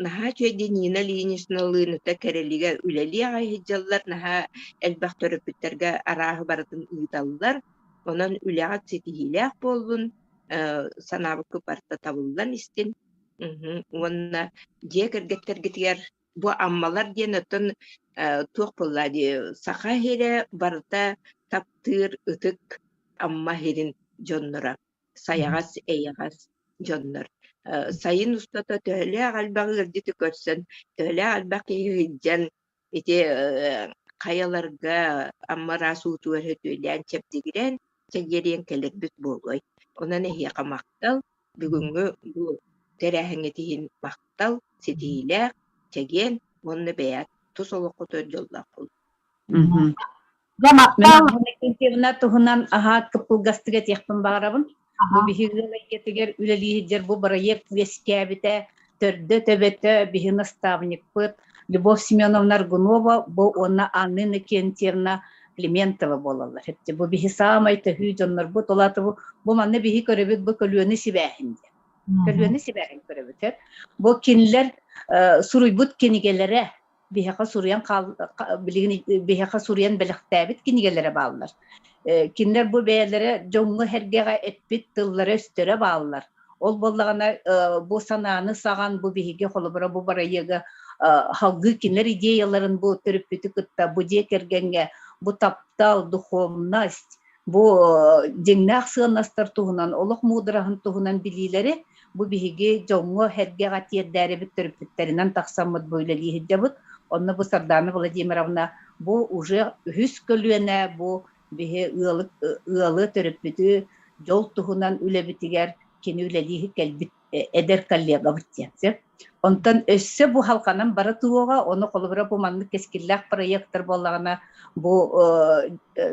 наһаа үчүгэй Нина Ильиничналыын ыта Кэрэлигэ үлэлии аҕай сылдьаллар, наһаа элбэх төрөппүттэргэ арааһы барытын ыыталлар. Онон үлэҕит ситиһиилээх буоллун, санаабыккыт барыта табыллан истин. Уонна дьиэ кэргэттэргитигэр бу Аммалар диэн оттон туох буолла дии саха сирэ барыта таптыыр ытык Амма сирин дьонноро сайаҕас эйэҕэс дьоннор. Сайын устата төһөлөөх элбэх ыалдьыты көрсөн, төһөлөөх элбэх киһи сылдьан ити хайаларга Амма ыраас уутугар сөтүөлээн чэбдигирэн, чэгиэрийэн кэлэрбит буолуой. Онон эһиэхэ махтал, бүгүҥҥү бу тэрээһиҥҥит иһин махтал, ситиһиилээх, чэгиэн уонна бэйэҕит тус олоххутугар дьоллоох буолуҥ. Дьэ, махтал. Иннокентьевна туһунан аһаат кыппылгастык этиэхпин баҕарабын. Бу биһиги ыал эйгэтигэр үлэлии сылдьар бу бырайыак үөскээбитэ төрдө-төбөтө биһи наставникпыт Любовь Семеновна Аргунова бу уонна Анна Иннокентьевна Климентова буолаллар. Бу биһи саамай төһүү дьоннорбут, ол аата бу, бу манна биһи көрөбүт бу көлүөнэ сибээһин диэн. Көлүөнэ сибээһин көрөбүт. Бу кинилэр суруйбут кинигэлэрэ биһиэхэ суруйан хаал билигин биһиэхэ суруйан бэлэхтээбит кинигэлэрэ бааллар. Кинилэр бу бэйэлэрэ дьоҥҥо-сэргэҕэ эппит тыллара-өстөрө бааллар. Ол буоллаҕына бу санааны саҕан бу биһиги холобура бу бырайыагы салгыы кинилэр идеяларын бу төрөппүтү кытта бу дьиэ кэргэҥҥэ бу таптал, духовность, бу дьиҥнээх сыаннастар туһунан, олох муудараһын туһунан билиилэри бу биһиги дьоҥҥо-сэргэҕэ тиэрдээрибит төрөппүттэринэн тахсаммыт бу үлэлии сылдьабыт. Онно бу Сардаана Владимировна бу уже үһүс көлүөнэ бу биһи ыалы, ыалы төрөппүтү дьол туһунан үлэбитигэр кини үлэлии кэлбит эдэр коллегабыт диэн сөп. Онтон өссө бу халҕанан бара туруоҕа, ону холобура бу маннык кэскиллээх проектар буоллаҕына бу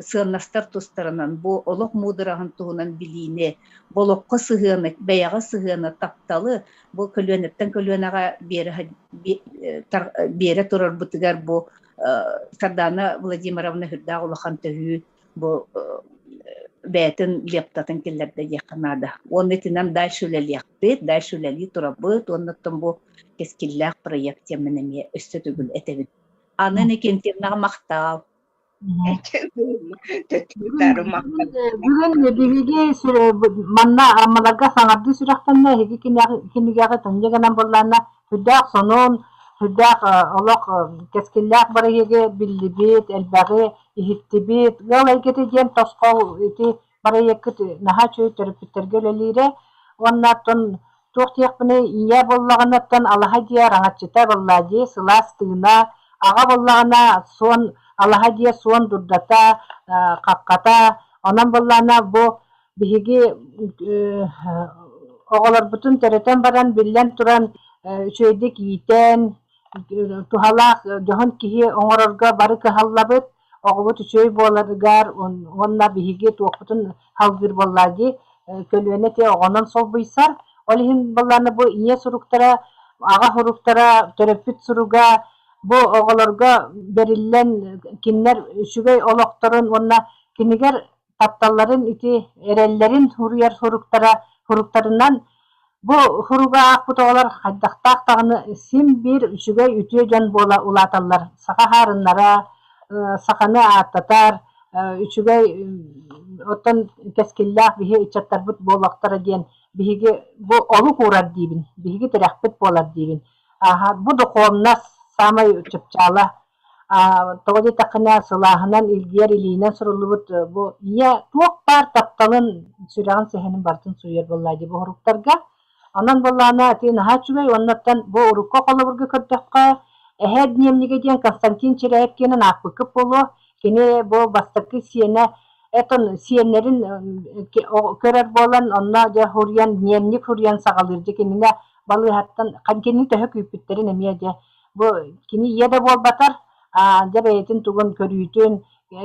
сыаннастар тустарынан, бу олох муудараһын туһунан билиини, бу олоххо сыһыаны, бэйэҕэ сыһыаны, тапталы бу көлүөнэттэн көлүөнэҕэ биэрэ, биэрэ турарбытыгар бу Сардаана Владимировна сүрдээх улахан төһүү бу бэйэтин лептатын киллэрдэ диэххэ наада. Уонна итинэн дальше үлэлиэхпит, дальше үлэлии турабыт, уонна оттон бу кэскиллээх проект диэммин эмиэ өссө төгүл этэбин. Анна Иннокентьевнаҕа махтал. Бүгүн биһиги манна Аммаларга саҥардыы сүрэхтэннэ эһиги кинигэҕит инньэ гынан буоллаҕына сүрдээх сонун, сүрдээх олох кэскиллээх бырайыагы биллибит, элбэҕи иһиттибит. Ыал эйгэтэ диэн тосхол ити бырайыаккыт наһаа үчүгэй төрөппүттэргэ үлэлиирэ. Уонна оттон туох диэхпиний, ийэ буоллаҕына оттон алаһа дьиэ араҥаччыта буоллаа дии, сылаас тыына, аҕа буоллаҕына суон алаһа дьиэ суон дурдата, хаххата. Онон буоллаҕына бу биһиги оҕолорбутун төрөтөн баран, биллэн туран, үчүгэйдик иитэн, туһалаах дьоһун киһи оҥорорго бары кыһаллабыт. Оҕобут үчүгэй буоларыгар уонна биһиги туохпутун салгыыр буоллаа дии, көлүөнэ ити оҕонон солбуйсар. Ол иһин буоллаҕына бу ийэ суруктара, аҕа суруктара, төрөппүт суруга бу оҕолорго бэриллэн кинилэр үчүгэй олохторун уонна кинилэр тапталларын ити эрэллэрин суруйар суруктара суруктарынан бу суругу аахпыт оҕолор хайдахтаах даҕаны син биир үчүгэй үтүө дьон буола улааталлар. Саха хаарыннара, саханы ааттатар, үчүгэй оттон кэскиллээх биһи ыччаттарбыт буолуохтара диэн биһиги бу олук уурар диибин, биһиги тирэхпит буолар диибин. Аха, бу духовнас саамай чыпчаала Тоҕо диэтэххинэ, сылааһынан илгийэр илиинэн суруллубут бу ийэ туох баар тапталын, сүрэҕин сэһэнин барытын суруйар буоллаа дии бу уруктарга. Онон буоллаҕына ити наһаа үчүгэй уоннаттан бу урукку холобурга көрдөххө, Эһээ дневнигэ диэн Константин Чиряев-киэнин аахпыккыт буолуо. Кини бу бастакы сиэнэ этон сиэннэрин көрөр буолан онно дьэ суруйан дневник суруйан саҕалыыр дьэ кинини балыыһаттан кинини төһө күүппүттэрин эмиэ дьэ Бу кини ийэ да буолбатар, дьэ бэйэтин тугун көрүүтүн,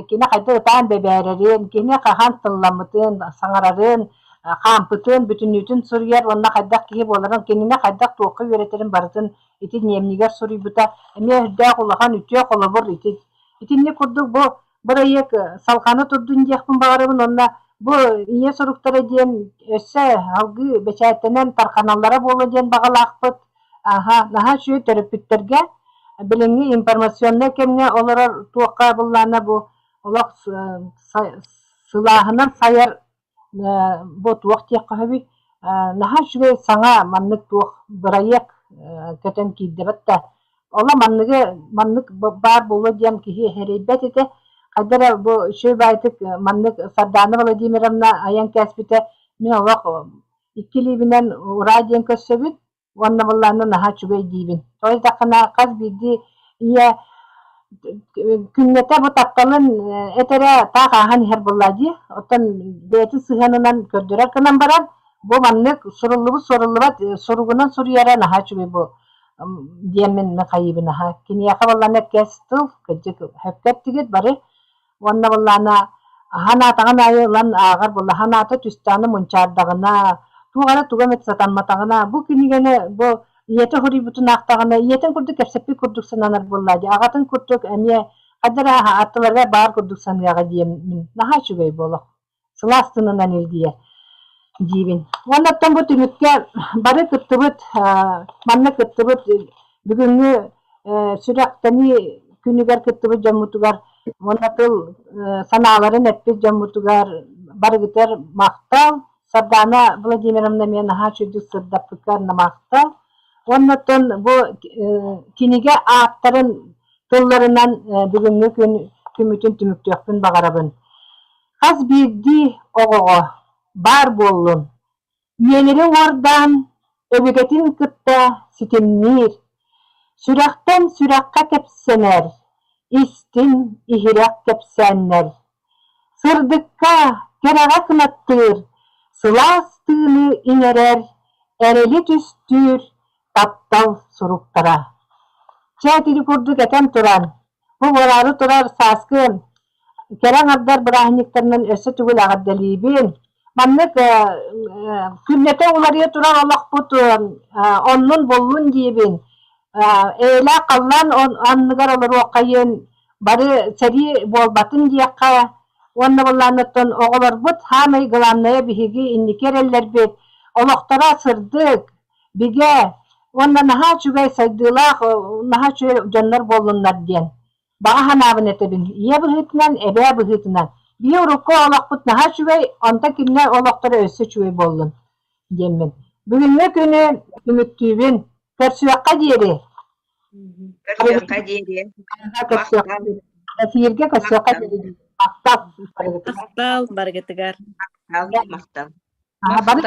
кини хайдах ытаан бэбээрэрин, кини хаһан тылламмытын, саҥарарын, хаампытын бүтүннүүтүн суруйар уонна хайдах киһи буоларын, кинини хайдах туохха үөрэтэрин барытын ити дневнигэр суруйбута эмиэ үрдээх улахан үтүө холобур ити. Итинник курдук бу бырайыак салҕана турдун диэхпин баҕарабын уонна Бу ийэ суруктара диэн өссө салгыы бэчээттэнэн тарҕаналлара буолуо диэн баҕалаахпыт. Аһа, наһаа үчүгэй төрөппүттэргэ билиҥҥи информационнай кэмҥэ олорор туохха быллаана бу олох сылааһынан сайар бу туох диэххэ сөбүй наһаа үчүгэй саҥа маннык туох бырайыак көтөн киирдэбэт да Оло манныгы маннык баар буолуо диэн киһи эрэйбэт этэ. Хайда эрэ бу үчүгэй баайытык маннык Сардаана Владимировна айан кээспитэ мин олох икки илиибинэн ураа диэн көрсөбүн уонна былаанна наһаа үчүгэй диибин. Тоҕо диэтэххинэ хас биирдии ийэ күннэтэ бу тапталын этэрэ таах ааһан иһэр буоллаа дии. Оттон бэйэтин сыһыанынан көрдөрөр гынан баран бу маннык суруллубут суруллубат суругунан суруйара наһаа үчүгэй бу диэммин Михаиловнаһа Киниэхэ буоллаҕына кэс тыл, кырдьык сөпкө эттигит бары. Уонна буоллаҕына ханаатаҕын аайы ылан ааҕар буолла. Ханаата түстэҕинэ мунчаардаҕына, туох эрэ туга эмит сатамматаҕына, бу кинигэни бу ийэтэ суруйбутун аахтаҕына, ийэтин курдук кэпсэппит курдук сананар буоллаа дии. Аҕатын курдук эмиэ хайдах эрэ аттыларыгар баар курдук саныаҕа диэммин наһаа үчүгэй буолуох. сылаас тынынан илгийэр диибин. Уонна оттон бу түмүккэ бары кыттыбыт, манна кыттыбыт бүгүҥҥү сүрэхтэнии күнүгэр кыттыбыт дьоммутугар уонна тыл санааларын эппит дьоммутугар барыгытыгар махтал. Сардаана Владимировна эмиэ наһаа үчүгдүк сырдаппыккар махтал. Уонна оттон бу кинигэ ааптарын тылларынан бүгүҥҥү күн күммүтүн түмүктүөхпүн баҕарабын. Хас биирдии оҕоҕо баар буоллун, үйэлэри уордаан, өбүгэтин кытта ситимниир, сүрэхтэн сүрэххэ кэпсэнэр, истиҥ, иһирэх кэпсээннэр, сырдыкка, кэрэҕэ кынаттыыр, сылаас тыыны иҥэрэр, эрэли түстүүр таптал суруктара. Чэ, ити курдук этэн туран, бу буолаары турар сааскы Кэрэ аҥардар бырааһынньыктарынан өссө төгүл эҕэрдэлиибин. Маннык күннэтэ уларыйа турар олохпут оннун буллун диибин. Эйэлээх халлаан анныгар олоруоххайын, бары сэрии буолбатын диэххэ уонна былааннаттан оҕолорбут саамай главное биһиги инники эрэллэрбит олохторо сырдык, бигэ уонна наһаа үчүгэй сайдыылаах, наһаа үчүгэй дьоннор буоллуннар диэн. Баҕа санаабын этэбин, ийэ быһыытынан, эбээ быһыытынан. Биһи урукку олохпут наһаа үчүгэй, онтон кинилэр олохторо өссө үчүгэй буоллун диэммин. Бүгүҥҥү күнү түмүктүүбүн. Көрсүөххэ диэри. Көрсүөххэ диэри. Көрсүөххэ диэри. Эфиргэ көрсүөххэ диэри. Махтал. Махтал барыгытыгар. Махтал. Махтал. Бары Махтал.